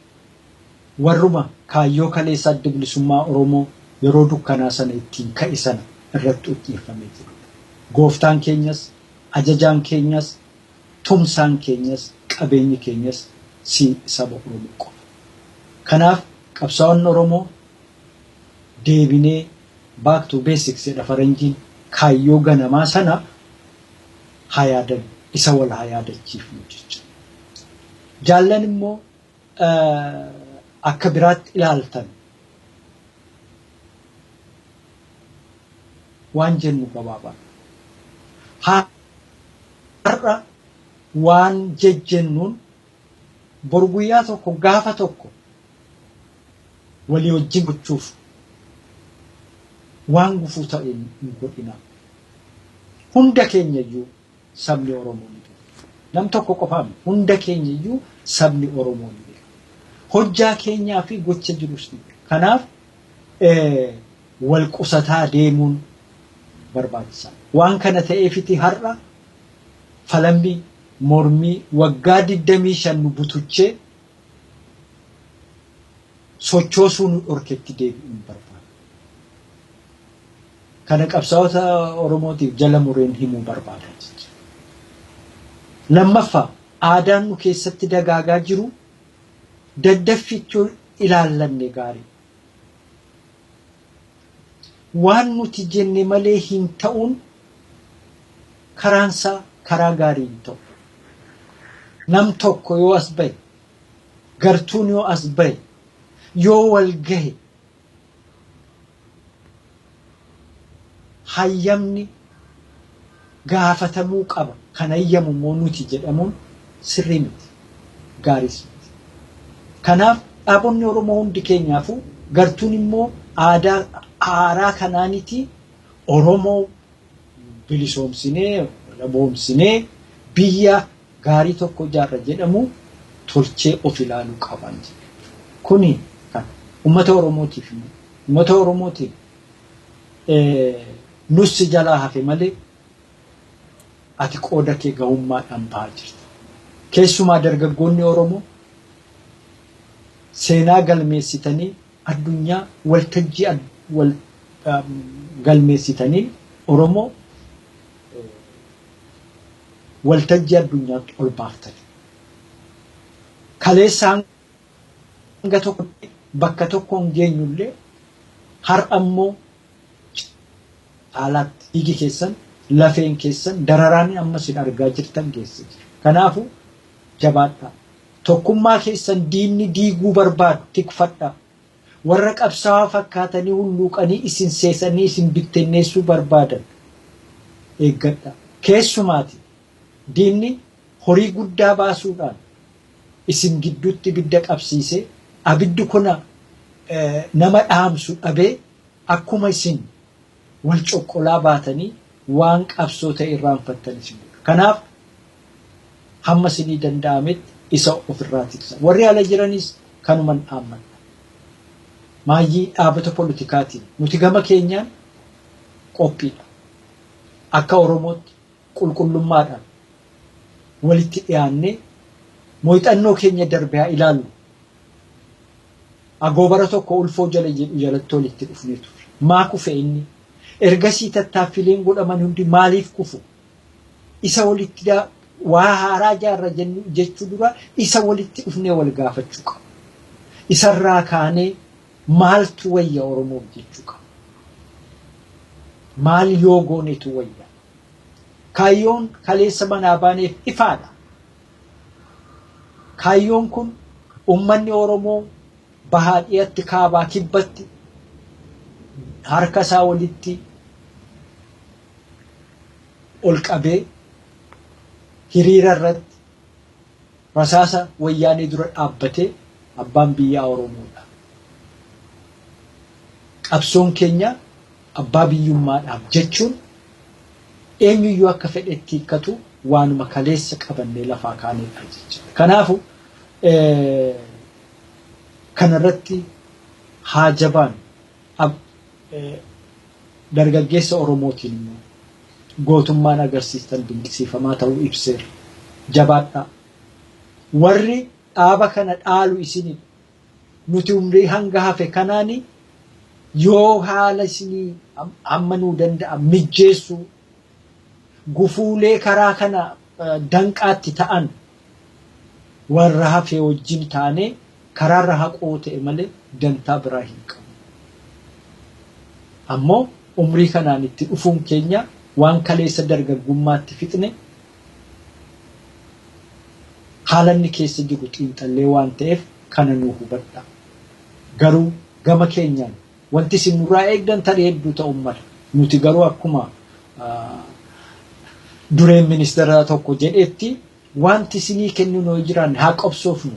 warruma kaayyoo kaleessa adda bilisummaa Oromoo yeroo dukkanaa sana ittiin ka'e sana irratti xiyyeeffamee jiru. Gooftaan keenyas, ajajaan keenyas, tumsaan keenyas, qabeenyi keenyas si saba Oromoo qofa. Kanaaf qabsaa'onni Oromoo deebinee back to basics jedha faranjiin kaayyoo ganamaa sana haa yaadannu isa wal haa yaadachiifnu jechuudha. Jaallan immoo akka biraatti ilaaltan waan jennu gabaabaa. Har'a waan jejjennuun bor guyyaa tokko gaafa tokko walii wajjin gochuuf waan gufuu ta'e hin godhinaa. Hunda keenya iyyuu sabni Oromoo ni beeka. Nam tokko qofaa miti. Hunda keenya iyyuu sabni Oromoo ni beeka. Hojjaa keenyaa fi gocha jirus ni beeka. Kanaaf wal qusataa deemuun barbaachisaadha. Waan kana ta'eefiti har'a falammi mormii waggaa 25 nu butuchee sochoosuu nu dhorketti deebi'uun barbaada. Kana qabsaa'ota Oromootiif jala mureen himuu barbaada jechuudha. Lammaffaa aadaan nu keessatti dagaagaa jiru daddaffichuu ilaallanne gaarii. Waan nuti jenne malee hin ta'uun karaansaa karaa gaarii hin ta'u. Nam tokko yoo as bahe, gartuun yoo as bahe, yoo wal gahe hayyamni gaafatamuu qaba. Kan hayyamu immoo nuti jedhamuun sirrii miti. Gaariis miti. Kanaaf dhaabonni Oromoo hundi keenyaafuu gartuun immoo aadaa haaraa kanaaniti Oromoo bilisoomsinee, walaboomsinee biyya gaarii tokko ijaarra jedhamu tolchee of ilaaluu qaban jedha. Kuni kan uummata Oromootiif immoo uummata Oromootiif nussi jalaa hafe malee ati qooda kee gahummaadhaan bahaa jirta. Keessumaa dargaggoonni Oromoo seenaa galmeessitanii addunyaa waltajjii wal galmeessitanii Oromoo waltajjii addunyaatti ol baaftani. Kaleessa hanga tokko bakka tokko hin geenyullee har'a immoo caalaatti dhiigi keessan lafeen keessan dararaan amma isin argaa jirtan geesse jira. Kanaafuu jabaadhaa. Tokkummaa keessan diinni diiguu barbaadu tikfadhaa. Warra qabsaa'aa fakkaatanii hulluuqanii isin seesanii isin bittinneessuu barbaadan eeggadhaa. Keessumaati diinni horii guddaa baasuudhaan Isin gidduutti ibidda qabsiisee abiddi kuna nama dhaamsu dhabee akkuma isin wal coqqolaa baatanii waan qabsoo ta'e irraanfattan isin godha. Kanaaf hamma isinii danda'ametti isa ofirraa tiksa. Warri ala jiranis kanuman dhaammadha. Maayyii dhaabota politikaatiin nuti gama keenyaan qophiidha. Akka Oromootti qulqullummaadhaan walitti dhiyaannee muuxannoo keenya darbe haa ilaallu. Agoobara tokko ulfoo jala jedhu jalatti walitti dhufnee turre. Maa kufe inni? Ergasii tattaaffileen godhaman hundi maaliif kufu? Isa walitti waa haaraa jaarra jechuu dura isa walitti dhufnee wal gaafachuu qaba. Isarraa kaanee maaltu wayya Oromoof jechuu qaba. Maal yoo goonetu wayya? Kaayyoon kaleessa manaa baaneef ifaadha. Kaayyoon kun uummanni Oromoo bahaa dhiyatti kaabaa kibbatti harka isaa walitti ol qabee hiriira irratti rasaasa wayyaanee dura dhaabbatee abbaan biyyaa Oromoodha. Qabsoon keenya abbaa biyyummaadhaaf jechuun eenyuyyuu akka fedhetti hiikkatu waanuma kaleessa qabannee lafaa kaanedha jechuudha. Kanaafu kanarratti haa jabaan dargaggeessa Oromootiin immoo gootummaan agarsiistan dinqisiifamaa ta'uu ibseera. Jabaadhaa. Warri dhaaba kana dhaalu isinidha. Nuti umrii hanga hafe kanaani yoo haala isinii hamma nuu danda'a mijjeessuu gufuulee karaa kana danqaatti ta'an warra hafee wajjin taanee karaarra haqoo ta'e malee dantaa biraa hin qabu. Ammoo umrii kanaan itti dhufuun keenya waan kaleessa dargaggummaatti fixne haala inni keessa jiru xiinxallee waan ta'eef kana nuu hubadha. Garuu gama keenyaan wanti isin nurraa eegdan tarii hedduu ta'uu mala. Nuti garuu akkuma dureen ministeera tokko jedhetti wanti isinii kennu noo jiran haa qabsoofnu.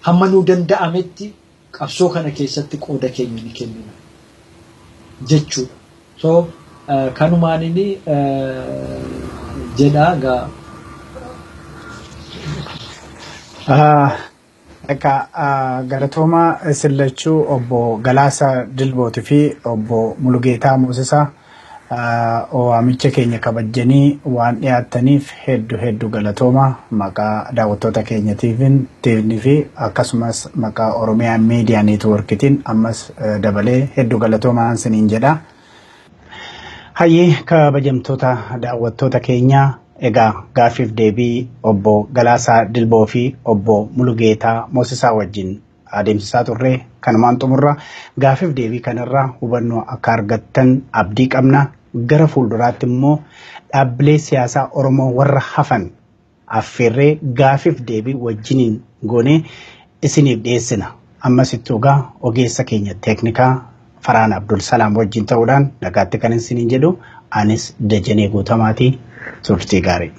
Hamma nuu danda'ametti qabsoo kana keessatti qooda keenya ni kennina jechuudha. So kanumaan inni jedhaa gaa. Egaa galatooma sillachuu obbo Galaasaa Dilbootii fi obbo Mulugeetaa Moosisaa waamicha keenya kabajanii waan dhiyaattaniif hedduu hedduu galatooma maqaa daawwattoota keenyatiifin fi akkasumas maqaa Oromiyaa Miidiyaa Neetwoorkiitiin ammas dabalee hedduu galatoomaa isiniin jedha. Hayyee kabajamtoota daawwattoota keenyaa egaa gaaffiif deebii obbo Galaasaa Dilboo fi obbo Mulugeetaa Moosisaa wajjin adeemsisaa turre kanumaan xumurra gaaffiif deebii kanarraa hubannoo akka argattan abdii qabna. Gara fuulduraatti immoo dhaabbilee siyaasaa Oromoo warra hafan affeerree gaaffiif deebii wajjiniin goonee isiniif dhiyeessina. Ammas itti egaa ogeessa keenya teeknikaa Farhaan Abdul Salaam wajjin ta'uudhaan nagaatti kan isiniin jedhu anis Dajanee Guutamaatii turtii gaarii.